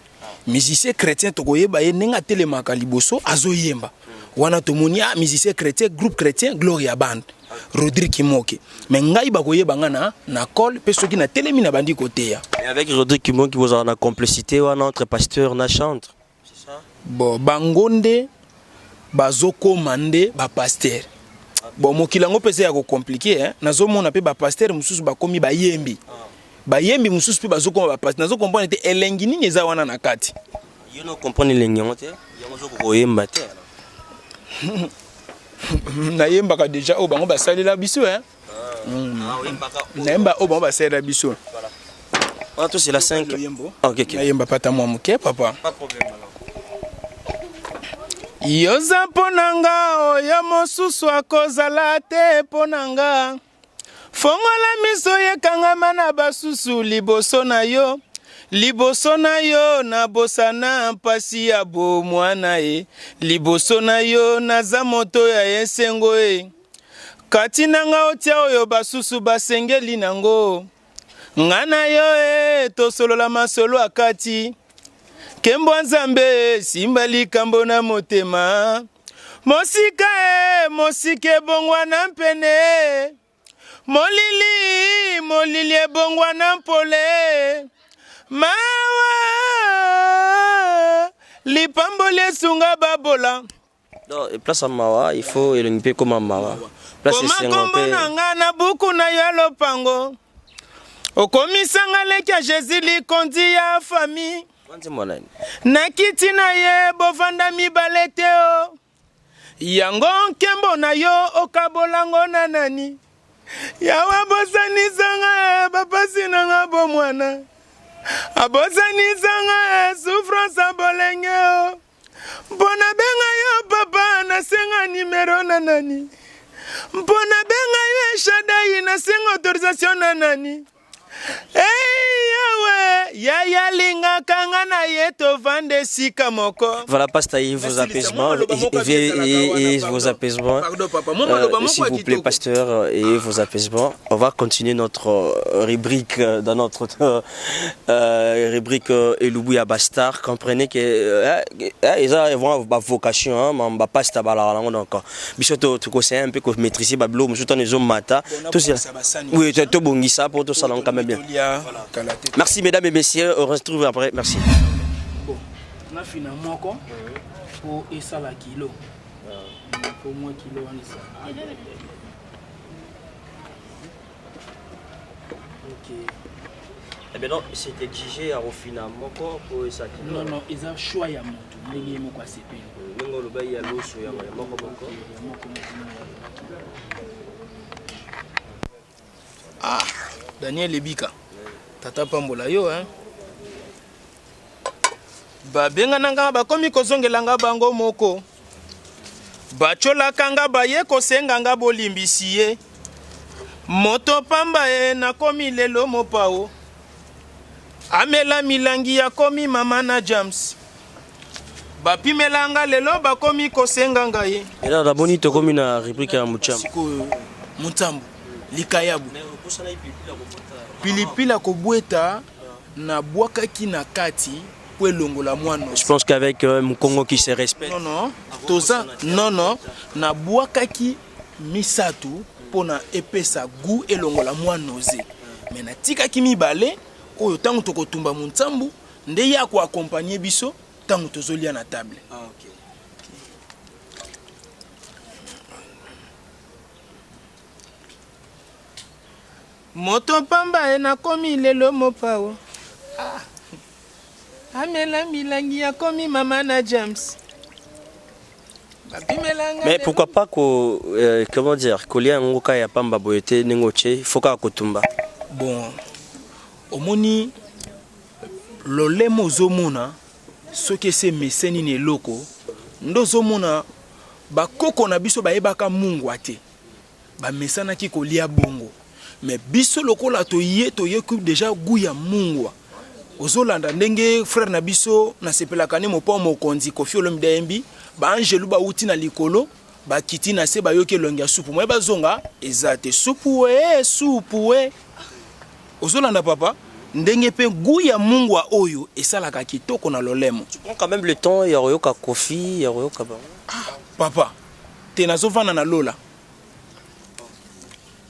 Musicien chrétien tokoyeba ye ndenge atelemaka liboso azoyemba. Wana tomoni ah, musicien chrétien, groupe chrétien Gloria Band, Rodrigue Moke. Mais ngai bakoyeba nga na col mpe soki natelemi na bandi koteya. Et avec Rodrigue Moke, vous avez la complicité wana entre pasteur na chantre. C'est ça? Bon, bango nde bazokoma nde bapasteur. Bon, mokili yango mpe eza ya kocompliquer, hein? Nazomona mpe bapasteur mosusu bakomi bayembi. Bayembi mosusu mpe bazokoma bapasteur. Nazocomprendre te elengi nini eza wana na kati. Yo no comprendre elengi yango te, yango ozokoka koyemba te. Nayembaka déjà oyo bango basalela biso, hein? Nayemba oyo bango basalela biso. Wana to c'est la 5. Ok. Nayemba pata mwa moke, papa. Pas problème alors. Yoza mpo na nga, oyo mosusu akozala te mpo na nga. Fongola miso yekangama na basusu liboso na yo. Liboso na yo nabosana mpasi ya bomwana e. Liboso na yo naza moto ya esengo e. Kati na nga otia oyo basusu basengeli nango. Nga na yo e tosolola masolo akati. Nkembo Nzambe simba likambo na motema. Mosika e mosika ebongwana mpene. Molili molili ebongwana mpole. Mawa lipamboli esunga babola. Donc place ya mawa, il faut elongi mpe ekoma mawa. Place Koma esengo kombo mpe na nga na buku na yo ya lopango. Okomisanga leki ya Jésus, likondi ya famille. Nzembo nani? Na kiti na ye bovanda mibale te o. Yango nkembo na yo okabolango na nani? Yawe abosanisanga bapasi na nga bomwana. Abosanisanga souffrance ya bolenge o. Mpo nabenga yo papa, nasenga nimero na nani? Mpo nabenga yo Eshadai, nasenga autorisation na nani? Hey, Yawe, yaya linga. ye tovanda esika moko. Voilà, pasteur, et vos apaisements, et vos apaisements. Pardon, papa. Moi, maloba moko S'il vous plaît, kitoko. Pasteur, et vos apaisements. On va continuer notre rubrique dans notre rubrique Elubu ya Bastar. Comprenez que ils ont vraiment ba vocation, hein, ma pasteur balala donc. Biso to to conseiller un peu que maîtriser ba bilo, musuta nezo mata. Tout ça. Oui, to bongisa pour tout ça quand même bien. Voilà. Merci mesdames et messieurs, on se retrouve après. Merci. Bon, nafina moko po esala kilo. Po mwa kilo wana esala. Ok. Eh ben non, c'est exigé à Rofina moko po esala kilo. Non, non, eza choix ya motu ndenge ye moko asepeli. Ndenge oloba ya loso ya moko moko. Ya moko moko. Ah, Daniel Ebika. Tata pambola yo, hein. Babengana nga bakomi kozongela nga bango moko. Batyolaka nga baye kosenga nga bolimbisi ye. Moto pamba e nakomi lelo mopao. Amela milangi akomi mama na James. Bapimela nga lelo bakomi kosenga ngai. Ela namoni tokomi na rubrique ya Muchambu. Sikoyo Mutambu likayabu. Pilipili akobweta nabwakaki na kati po elongola mwana. Je pense qu'avec Mukongo qui se respecte. Non non, toza non non, nabwakaki misato mpona epesa goût elongola mwa nausée. Mais natikaki mibale oyo ntango tokotumba monsambu nde ye akoaccompagne biso ntango tozolia na table. Ah, okay. Moto pamba e nakomi lelo mopao. Ah. Amela milangi akomi mama na James. Bapimelanga. Mais pourquoi pas ko comment dire, kolia yango kaka ya pamba boye te ndenge otie, faut kaka kotumba. Bon, omoni lolemo ozomona soki ese emeseni na eloko nde ozomona bakoko na biso bayebaka mungwa te, bamesanaki kolia bongo. Mais biso lokola toye toyoki déjà goût ya mungwa. Ozolanda ndenge frère na biso nasepelaka ne mopao mokonzi Koffi Olomide ayembi, ba angelu bauti na likolo bakiti na se bayoki elongi ya supu moye bazonga eza te supu e supu e. Ozolanda papa ndenge pe goût ya mungwa oyo esalaka kitoko na lolemo. Tu prends quand même le temps ya koyoka Koffi, ya koyoka bango. Ah, papa te nazovanda na lola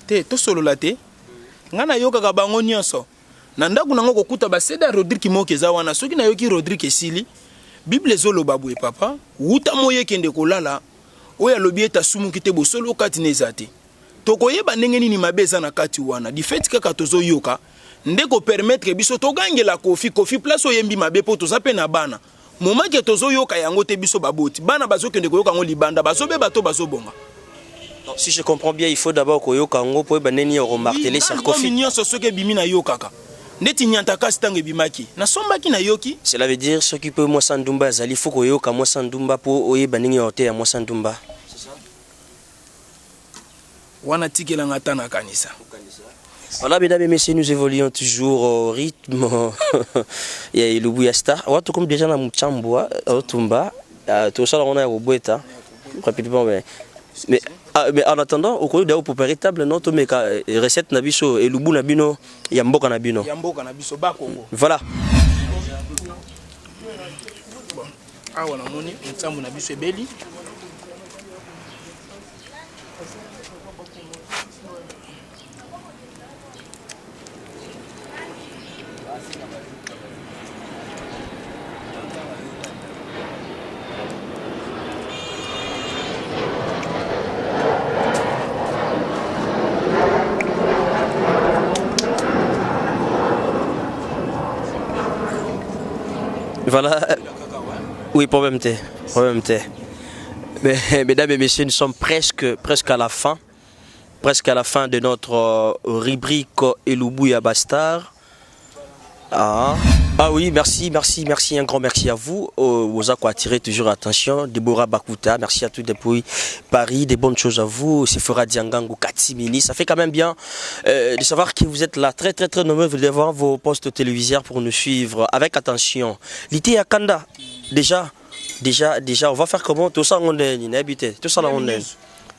te tosolola te nga nayokaka bango nyonso na ndako nango kokuta baseda Rodrigue moko eza wana soki nayoki Rodrigue esili Bible ezoloba boye papa wuta moye ekende kolala oyo alobi ete asumuki te bosolo kati na eza te tokoyeba ndenge nini mabe eza na kati wana du fait kaka tozoyoka nde kopermettre biso togangela Koffi Koffi place oyembi mabe po toza pe na bana moment ke tozoyoka yango te biso baboti bana bazokende koyoka yango libanda bazobeba to bazobonga. Donc, si je comprends bien, il faut d'abord koyoka yango po oyeba ndenge nini okomartele sur Koffi. Nyonso soki ebimi nayokaka ndeti nyantakasi ntango ebimaki nasombaki nayoki. Cela veut dire soki mpe mwasi ndumba azali, faut koyoka mwasi ndumba po oyeba ndenge ya koteya mwasi ndumba. Wana tikelanga ata nakanisa. Voilà, mesdames et messieurs, nous évoluons toujours au rythme. Il y a Elubu ya Star. Ouais, tout comme déjà dans Mouchambwa, au Tumba, tout ça, on a au Boueta. Rapidement, mais en attendant, au cours de préparer table, non, tout mais recette na biso, Elubu na bino, ya mboka na bino. Ya mboka na biso, ba Congo. Voilà. Bon, awa na moni, nsambu na biso ebeli. Voilà. Oui, problème T. Problème T. Mais, mesdames et messieurs, nous sommes presque à la fin. Presque à la fin de notre rubrique Elubu ya Bastar. Ah. Ah oui, merci, merci, merci, un grand merci à vous. Vous avez attiré toujours attention. Deborah Bakuta, merci à tous depuis Paris. Des bonnes choses à vous. Sephora Diangangu Katsimini. Ça fait quand même bien de savoir que vous êtes là très, très, très nombreux devant vos postes téléviseurs pour nous suivre avec attention. Lité Akanda, déjà, déjà, déjà, on va faire comment? Tout ça, on est inhabité. Tout ça, on est.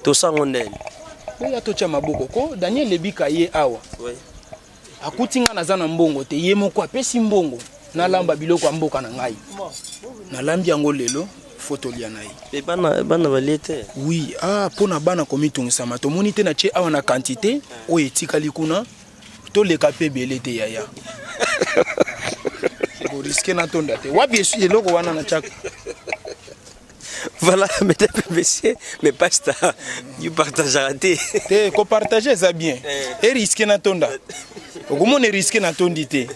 Tout ça, on est. Oya totia maboko ko Daniel Lebika ye awa. Oui. Akuti nga naza na mbongo te, ye moko apesi mbongo nalamba biloko ya mboka na ngai. Nalambi yango lelo, faut tolia na ye. Mais bana, bana balie te. Oui, ah, pona bana komitungisama tomoni te na tie awa na quantité oyo etikali kuna toleka pe ebele te yaya. Ko risquer na tonda te. Wapi esu eloko wana na tiaka? Voilà, mesdames et messieurs, mais pasteur, you partage raté. Te, ko partager ça bien. Et risquer na tonda. Okomona risquer na tondi te.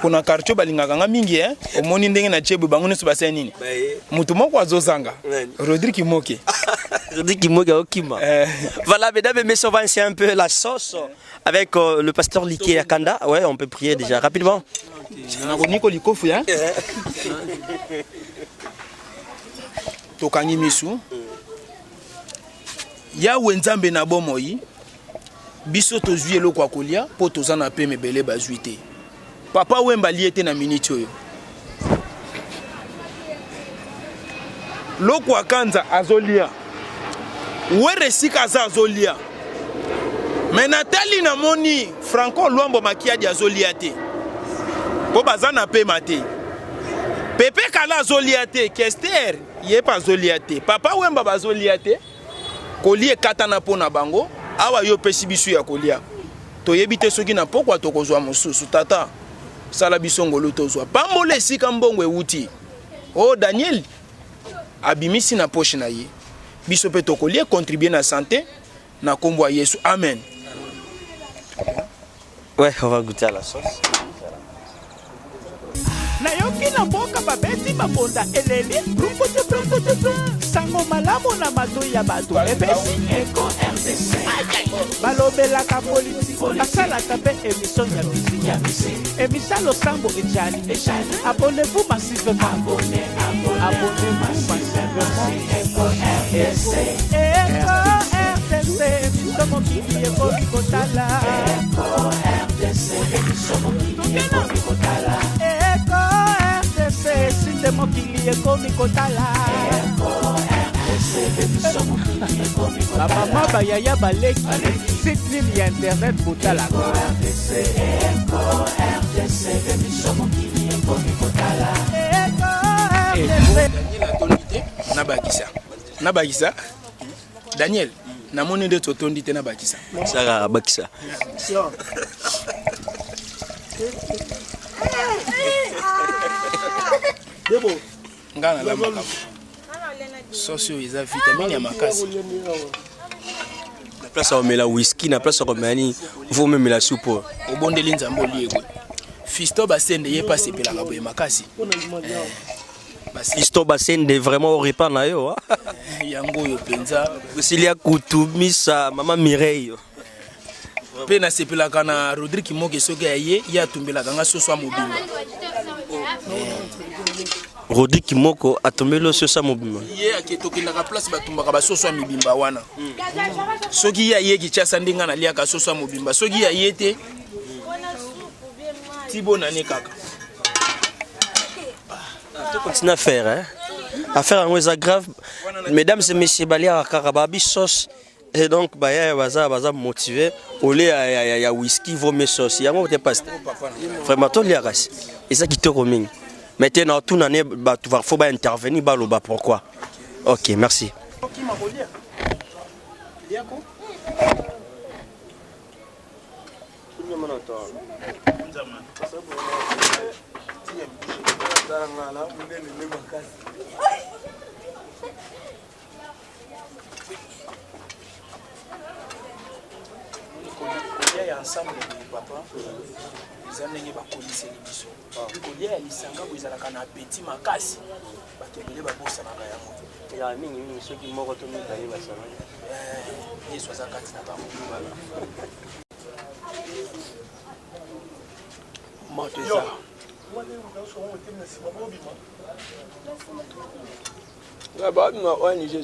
Pona quartier balingaka nga mingi hein. Omoni ndenge na tchebe bango nyonso basali nini? Mutu moko azozanga. Rodrigue Moke. Rodrigue Moke okima. Voilà, mesdames et messieurs, on va essayer un peu la sauce avec le pasteur Liké Akanda. Ouais, on peut prier déjà rapidement. Nakoniko likofu hein. Tokangi misu. Yawe Nzambe na bomoi, biso tozwi eloko ya kolia po toza na pema ebele bazwi te. Papa Wemba alie te na minute oyo. Loko akanza azolia. Were sika aza azolia. Mais natali namoni Franco Luambo Makiadi azolia te. Po baza na pema te. Pepe Kala azolia te, Kester ye pa azolia te. Papa Wemba bazolia te. Kolia ekatana po na bango, awa yo pesi biso ya kolia. Toyebi te soki na pokwa tokozwa mosusu. Tata, sala biso ngolu tozwa. Pambola esika mbongo ewuti. Oh Daniel abimisi na poche na ye. Biso pe tokolia contribuer na santé na kombo ya Yesu. Amen. Ouais, on va goûter à la sauce. Nayoki na mboka babeti mabonda eleli brumbutu brumbutu brum sango malamu na matoi ya bato epesi Eco RDC. Balobelaka politiki, basalaka mpe émission ya musique. Émission losambo ejali. Abonnez-vous massivement. Abonnez-vous massivement. Eco RDC. Eco RDC, émission mokili ekomi kotala. Eco RDC, émission mokili ekomi kotala. Eco RDC, site mokili ekomi kotala. Eco RDC, émission mokili ekomi kotala. Ba mama ba yaya baleki, site nini ya internet botalaka. Eco RDC, Eco RDC, émission mokili ekomi kotala. Eco RDC. Daniel atondi te na bakisa. Na bakisa. Daniel, namoni nde totondi te na bakisa. Saka bakisa. Nga nalambaka. Sauce oyo eza vitamine ya makasi. Na place ya komela whisky, na place ya komela nini, faut memela soupe. Obondeli Nzambe olie boye. Fiston Basende ye pa sepelaka boye makasi. Fiston Basende vraiment au repas na yo, hein? Yango oyo penza. Célia Koutoumisa, Maman Mireille. Pe na sepelaka na Rodrigue Moke soki aye, ye atumbelaka nga soso ya mobimba. Rodrigue Moko atumbeli soso ya mobimba. Ye ake tokendaka place batumbaka ba soso ya mibimba wana. Soki ye aye Kinshasa nde nga naliaka soso ya mobimba. Soki ye aye te, tibo na ne kaka. Tu continues à faire, hein? À faire un c'est grave. Mesdames et messieurs, balia kaka babi sauce. Et donc, bah, ya, baza, baza motivé. Au lieu, ya, ya, ya, ya whisky, vaut mieux sauce. Ya, moi, t'es pas. Vraiment, toi, lia, kasi. Et ça qui te remet. Maintenant, tout l'année, bah, tu vas, faut pas intervenir, bah, bah, pourquoi? Ok, merci. Kolia ya ensemble boye papa, eza ndenge bakoliseli biso. Kolia ya lisanga boye ezalaka na appétit makasi, bato ebele babosanaka yango. Ya mingi mingi soki moko to mibale basangani. Yesu aza kati na bango. Moto eza. Babima ONG.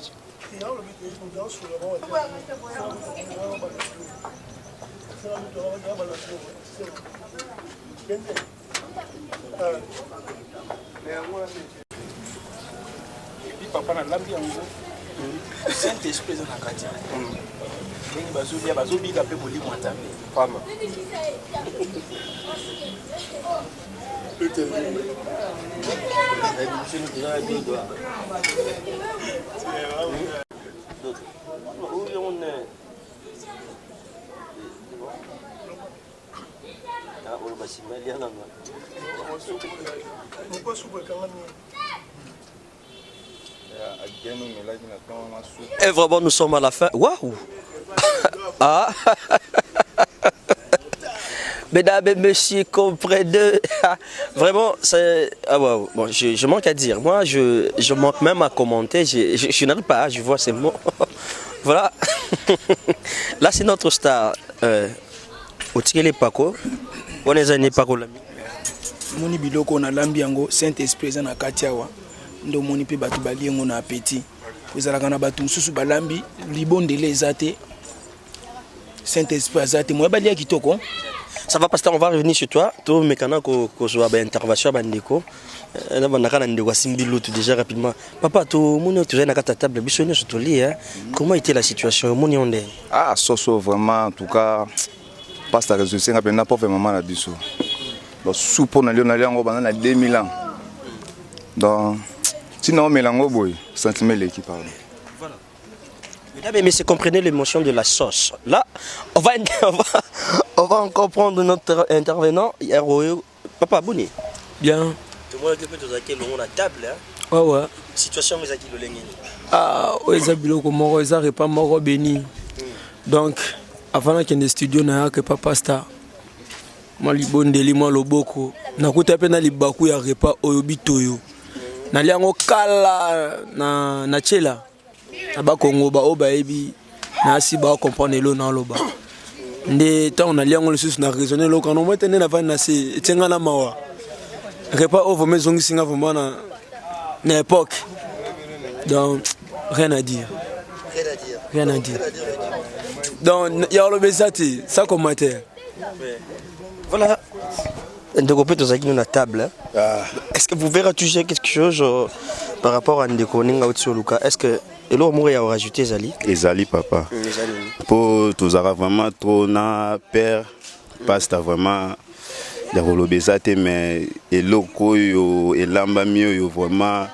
Et puis papa nalambi yango, Saint Esprit eza na kati, ndenge bazolia, bazobika mpe molimo ya Nzambe. Vraiment. Et vraiment, nous sommes à la fin. Waouh! Ah! Mesdames et messieurs, comprenez. Vraiment, c'est. Ah, ouais, bon, je manque à dire. Moi, je manque même à commenter. Je n'arrive pas, je vois ces mots. Voilà. Là, c'est notre star. Otikeli Paco. On est années Paco lami. Moni biloko nalambi yango, Saint Esprit eza na kati awa. Nde omoni mpe bato balie yango na appétit. Ezalaka na bato mosusu balambi, libondele eza te, Saint Esprit aza te, moya balia kitoko. Ça va, pasteur, on va revenir sur toi. To mekana ko ko zo ba intervention ba ndeko. Na bandaka na ndeko asimbi lutu déjà rapidement. Papa, to moni toza na kata table biso nyonso tolie, hein. Comment était la situation moni onde? Ah, soso vraiment, en tout cas, pasteur résultat nga mpenza pauvre mama na biso. Donc supu na lio, nalia yango banda na 2000 ans. Donc ntina omela yango boye, sentiment eleki, pardon. Mesdames et messieurs, comprenez l'émotion de la sauce. Là, on va encore prendre notre intervenant. Papa Boni. Bien. Tout le monde est la table. Hein. Ouais. Situation ezaki lolenge nini? Ah, oyo eza biloko moko, eza repas moko béni. Donc, avant nakende studio, nayaka epa pasteur, mwa libondeli, mwa loboko, nakuta mpe na libaku ya repas oyo bitoyo. Nalia yango kala na tiela na bakongo baoyo bayebi nasi bacomprendre elo naloba. Nde ntango nalia yango lisusu, na raisonne eloko wana omoi te. Nde navandi na se, etie nga na mawa. Repas oyo vraiment ezongisi nga vraiment na époque. Donc rien à dire, rien à dire. Donc ya koloba eza te, sans commentaire. Voilà. Ndeko mpe tozalaki no na table, hein. Est-ce que vous pouvez retoucher quelque chose par rapport à ndeko ndenge auti oluka? Est-ce que eloko moko ya korajouter ezali? Ezali, papa. Ezali. Mpo tozalaka vraiment trop na père pasteur, vraiment ya koloba eza te. Mais eloko oyo elambami oyo, vraiment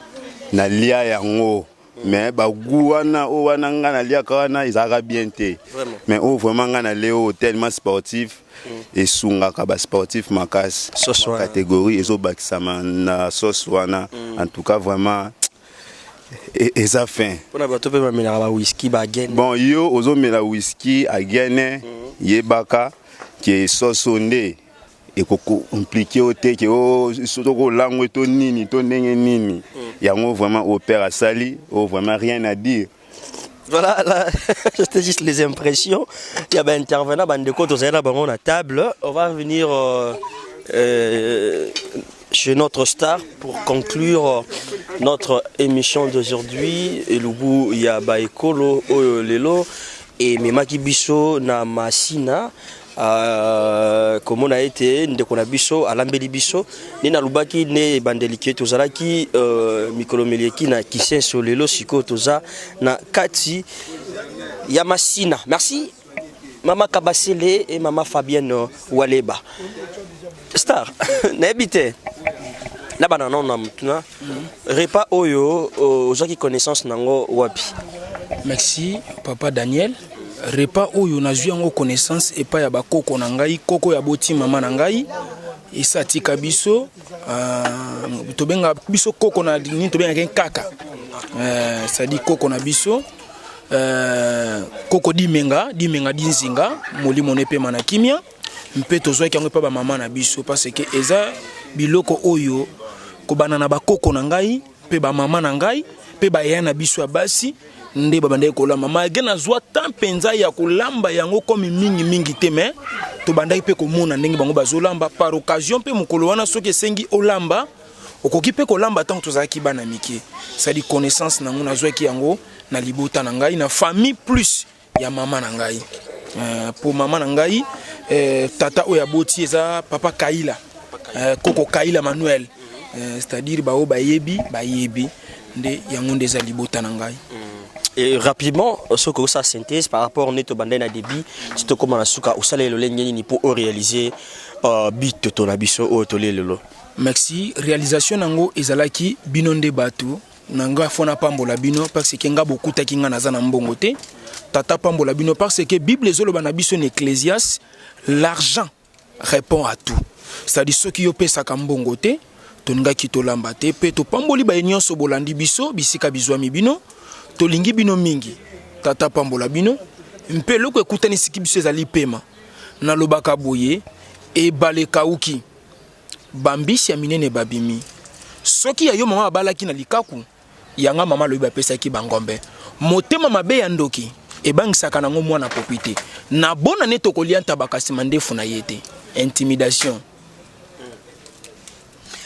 nalia yango, mais bagu wana oyo wana nga naliaka wana ezalaka bien te. Mais oyo vraiment nga nalie oyo, tellement sportif, esungaka basportif makasi. Sauce wana. Catégorie ezobakisama na sauce wana, en tout cas vraiment eza fin. Mpona bato mpe bamelaka bawhisky bagene. Bon, yo ozomela whisky agene, yebaka ke soso nde ekokompliquer yo te, ke soki olangwe to nini to ndenge nini. Yango vraiment oyo père asali oyo, vraiment rien à dire. Voilà, là, c'était juste les impressions. Il y a un intervenant, bandeko, tozali na bango na table. On va revenir chez notre star pour conclure notre émission d'aujourd'hui. Elubu ya baekolo oyo lelo ememaki biso na Masina. Komona ete ndeko na biso alambeli biso nde nalobaki nde ebandeli ke tozalaki mikolo mileki na Kisenso, lelo sikoyo toza na kati ya Masina. Merci mama Kabasele et mama Fabienne Waleba. Star, nayebi te na bana nano na motuna, repas oyo ozwaki connaissance nango wapi? Merci, papa Daniel. Repas oyo nazwi yango connaissance epai ya bakoko na ngai, koko ya boti mama na ngai esi atika biso. Tobenga biso koko na nini, tobengaki kaka c'est-à-dire koko na biso, koko Dimenga, Dimenga Dinzinga, molimo na epema na kimia. Mpe tozwaki yango epai bamama na biso, parce que eza biloko oyo kobanda na bakoko na ngai mpe bamama na ngai mpe baya na biso ya basi. Nde babandaki kolamba malgré nazwa temps mpenza ya kolamba yango komi mingimingi te, mais tobandaki mpe komona ndenge bango bazolamba par occasion. Mpe mokolo wana soki esengi olamba, okoki mpe kolamba. Ntango tozalaki bana mike, c'est-à-dire connaissance nango nazwaki yango na libota na ngai, na famille plus ya mama na ngai. Po mama na ngai, tata oyo aboti eza papa Kaila, koko Kaila Manuel, c'est-à-dire baoyo bayebi bayebi nde yango nde eza libota na ngai. Et rapidement, ce que ça synthèse par rapport net bandai na débit, si tu comme na suka osala lolenge nini pour réaliser bitoto na biso oyo tolie lelo? Merci. Réalisation nango ezalaki bino nde bato na nga. Fo napambola bino parce que nga bokutaki nga naza na mbongo te. Tata pambola bino parce que Bible ezoloba na biso na Ecclésias: l'argent répond à tout. C'est-à-dire soki yo opesaka mbongo te, tolingaki tolamba te. Mpe topamboli baye nyonso bolandi biso bisika bizwami bino. Tolingi bino mingi. Tata pambola bino. Mpe eloko ekutanisiki biso ezali pema. Nalobaka boye: ebale ekauki, bambisi ya minene babimi. Soki ya yo mama abalaki na likaku yanga, mama alobi bapesaki bangombe. Motema mabe ya ndoki ebangisaka nango mwana popi te. Na bona ne tokolia ntaba, kasi mandefu na ye te. Intimidation.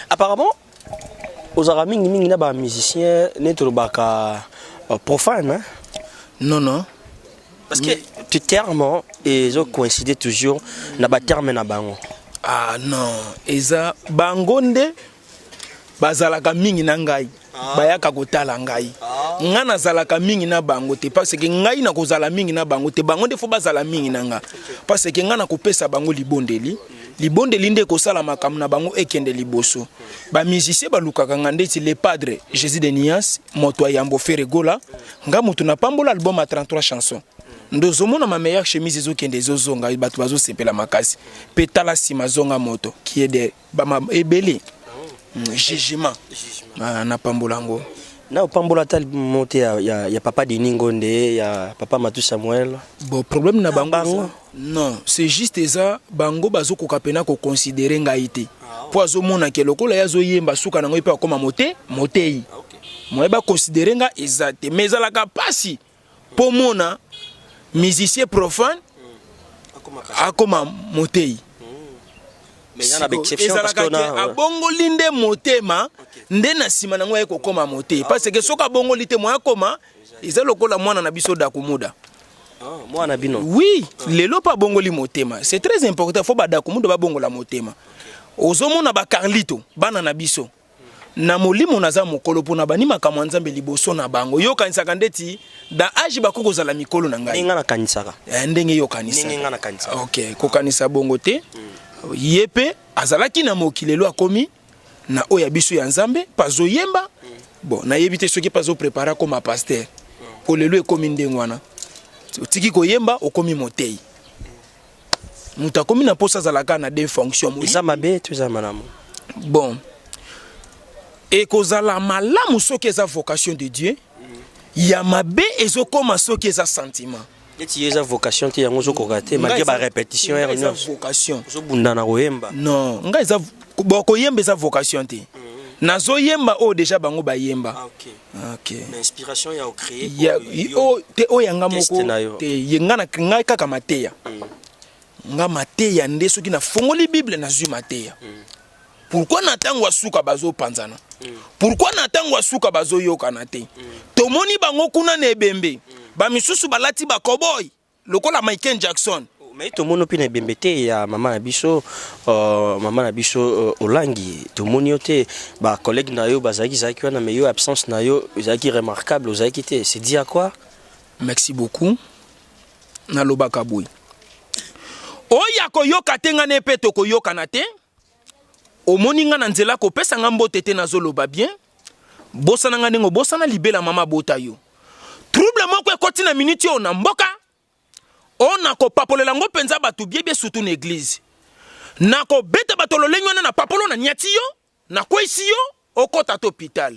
Apparemment ozalaka mingimingi na bamusicien nde tolobaka profane, hein? Non. Parce que tu terme ezo coïncider toujours na baterme na bango. Ah non, eza bango nde bazalaka mingi na ngai. Bayaka kotala ngai. Ngai nazalaka mingi na bango te, parce que ngai nakozala mingi na bango te. Bango nde fo bazala mingi na nga, parce que ngai nakopesa bango libondeli. Libondeli nde ekosala makambo na bango ekende liboso. Bamusicien balukaka nga ndeti le Padre Jésus de Nias, moto ayambo Ferre Gola. Nga moto napambola album ya 33 chansons. Nde ozomona ma meilleure chemise ezokende, ezozonga, bato bazosepela makasi. Mpe tala nsima, zonga moto qui est de bama ebele. Jugement. Ah, napambola yango. Na opambola ata mo te ya papa Denis Ngonde, ya papa Matu Samuel? Bon, problème na bango Bango. Non, c'est juste eza bango bazokoka mpena koconsidérer ngai te, mpo azomona ke lokola ye azoyemba, suka nango ye mpe akóma mote motei. Moye baconsidérer nga eza te, mais ezalaka mpasi mpo mona musicien profane akóma motei. Mais eza na baexception parce Ezalaka que ke na abongoli nde motema nde na nsima nango aye kokóma motei, parce que soki abongoli te, moye akóma eza lokola mwana na biso Dakumuda. Ah, mwana bino? Oui, lelo mpe abongoli motema. C'est très important, fo badakumuda babongola motema. Ozomona bacarlito, bana na biso na molimo, naza mokolo mpona bani makambo ya Nzambe liboso na bango. Yokanisaka ndeti da age bakoki kozala mikolo na ngai. Ndenge nga nakanisaka. Eh, ndenge yokanisaka. Ndenge nga nakanisaka. Ok, kokanisa bongo te. Ye mpe azalaki na mokili, lelo akomi na oyo ya biso ya Nzambe mpe azoyemba. Bon, nayebi te soki mpe azoprépare akoma pasteur, po lelo ekomi ndenge wana. Otiki koyemba, okomi motei. Moto akomi na mposa azalaka na deux fonctions. Eza mabe to eza malamu? Bon, ekozala malamu soki eza vocation de Dieu. Ya mabe ezokoma soki eza sentiment. Neti ye eza vocation te, yango ozokoka te malgré barépétition Ngai heure eza nyonso. Vocation. Ozobunda na koyemba. Non, ngai eza bon, koyemba eza vocation te. Nazoyemba oyo déjà bango bayemba. Ah, ok. Ok. Na inspiration ya ocréer. Oyo te, oyo ya nga Test moko na yo. te. Ye nga na ngai kaka mateya. Nga mateya nde soki nafongoli Bible, nazwi mateya. Pourquoi na ntango ya suka bazopanzana? Pourquoi na ntango ya suka bazoyokana te? Tomoni bango kuna na ebembe, bamisusu balati bakoboy lokola Michael Jackson. Mais tomoni mpe na ebembe te ya mama na biso, mama na biso Olangi. Tomoni yo te. Bacollègue na yo bazalaki zalaki wana, mais yo absence na yo ezalaki remarquable, ozalaki te. C'est dit à quoi? Merci beaucoup. Nalobaka boye: oyo akoyoka te, ngai ne mpe tokoyokana te. Omoni nga na nzela, kopesa nga mbote te. Nazoloba bien, bosana nga ndenge obosana libela mama bota yo. Trouble moko ekoti na miniti oyo na mboka oyo, nakopapolela yango mpenza bato biebie, surtout na église. Nakobeta bato lolenge wana na papolo, na niati yo, nakweyisi yo, okɔta te hôpital.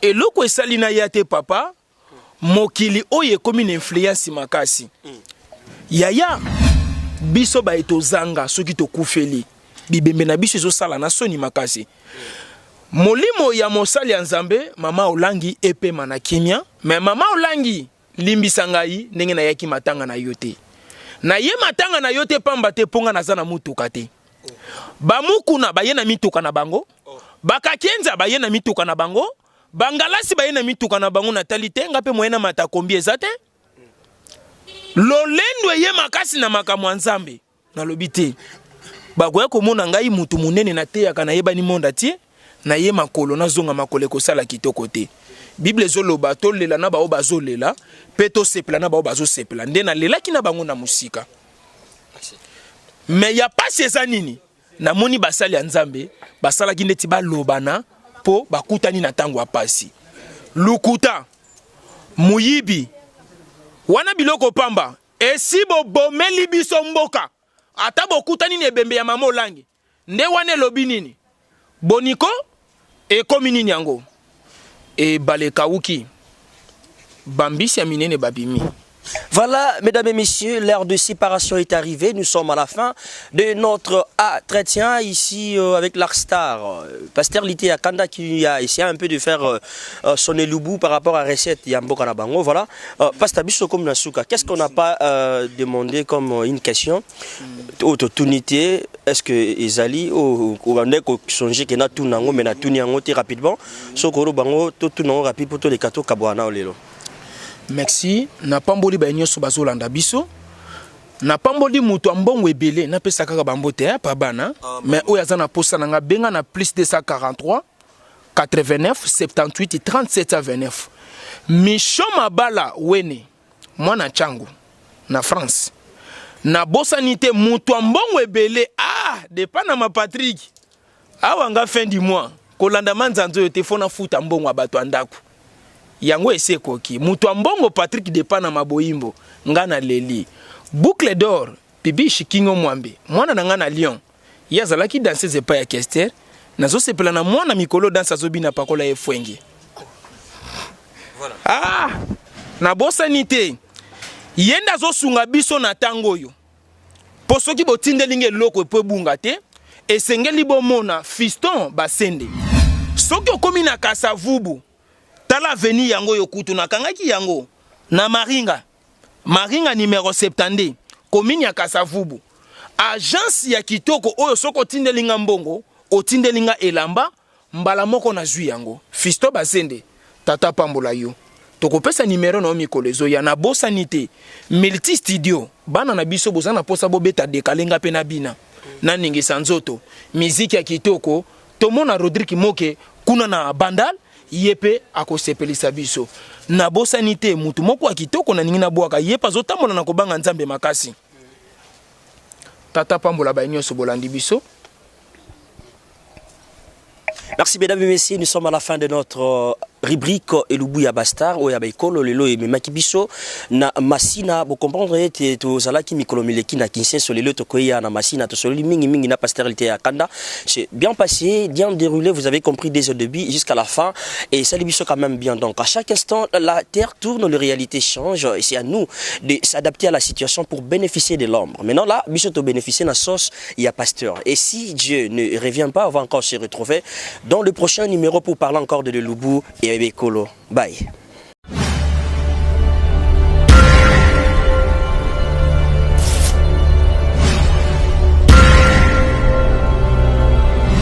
Eloko esali na ya te, papa. Mokili oyo ekomi na influence makasi. Yaya biso baye tozanga, soki tokufeli, bibembe na biso ezosala na soni makasi. Molimo ya mosali ya Nzambe mama Olangi epema na kimia. Me mama Olangi Limbisa ngai ndenge nayaki matanga na yo te. Naye matanga na yo te pamba te mpo nga naza na motuka te. Bamukuna baye na mituka na bango, bakakenza baye na mituka na bango, bangalasi baye na mituka na bango. Natali te, nga mpe moyen namata kombi eza te. Lolendo eye makasi na makambo ya Nzambe. Nalobi te bakoya komona ngai mutu munene nateyaka nayebani monde atie naye makolo nazonga makolo ekosala kitoko te. Bible ezoloba tolela na baoyo bazolela mpe tosepela na baoyo bazosepela. Nde nalelaki na bango na mosika. Mais ya pasi eza nini? Namoni basali ya Nzambe basalaki ndeti balobana mpo bakutani na ntango ya pasi. Lukuta, moyibi, wana biloko pamba. Esi bobomeli biso mboka ata bokutani na ebembe ya mama olangi nde wana elobi nini boniko ekomi nini yango ebale ekawuki ba mbisi ya minene babimi. Voilà, mesdames et messieurs, l'heure de séparation est arrivée. Nous sommes à la fin de notre entretien ici avec l'Arstar. Pasteur Lité Akanda qui a essayé un peu de faire son elubu par rapport à recette ya mboka na bango. Voilà. Pasteur biso comme na suka, qu'est-ce qu'on n'a pas demandé comme une question Ototuni te, est-ce que ezali obandaki kosonge ke natuna yango mais natuni yango te rapidement? Soki oloba yango, totuna yango rapide mpo toleka tokabwana na lelo. Merci. Napamboli baye nyonso bazolanda biso. Napamboli moto ya mbongo ebele, napesa kaka bambote eh, pa bana. Mais oyo aza na posa na nga, benga na plus 243 89 78 37 29. Micho Mabala Wene, mwana Ntango na France. Nabosani te moto ya mbongo ebele, ah, depa na ma Patrick. Awa nga fin du mois kolanda manzanza oyo te, fo nafuta mbongo ya bato ya ndako. Yango esi ekoki. Moto ya mbongo Patrick depa na Maboyimbo, nga naleli. Boucle d'or Bibiche Kingo Mwambe, mwana na nga na Lyon. Ye azalaki danseuse epai ya Kester. Nazosepela na mwana mikolo danse azobina pakola ye fwenge. Ah, nabosani te. Ye nde azosunga biso na ntango oyo. Mpo soki botindeli nga eloko epo ebunga te, esengeli bomona Fiston Basende. Soki okomi na Kasavubu, tala avenue yango oyo kutu nakangaki yango na Maringa. Maringa numero 72, commune ya Kasavubu. Agence ya kitoko oyo soki otindeli nga mbongo, otindeli nga elamba, mbala moko nazwi yango. Fiston Basende, tata pambola yo. Tokopesa numero na yo mikolo ezoya. Nabosani te. Multi studio, bana na biso boza na posa bobeta decale nga pe nabina. Naningisa nzoto. Miziki ya kitoko. Tomona Rodrigue Moke kuna na Bandal, ye pe akosepelisa biso. Nabosani te mutu moko ya kitoko nalingi nabwaka, ye pe azotambola na kobanga Nzambe makasi. Tata pambola baye nyonso bolandi biso. Merci mesdames et messieurs, nous sommes à la fin de notre rubrique Elubu ya Bastar oyo ya baekolo lelo ememaki biso na Masina. Bocomprendre ete tozalaki mikolo mileki na Kinsenso, lelo tokoya na Masina. Tosololi mingi mingi na pasteur Lité ya Kanda. C'est bien passé, bien déroulé, vous avez compris dès le début jusqu'à la fin et ça biso quand même bien. Donc à chaque instant la terre tourne, les réalités changent et c'est à nous de s'adapter à la situation pour bénéficier de l'ombre. Maintenant là, biso to bénéficier na sauce ya pasteur. Et si Dieu ne revient pas, on va encore se retrouver dans le prochain numéro pour parler encore de l'Elubu et Ekolo. Bye.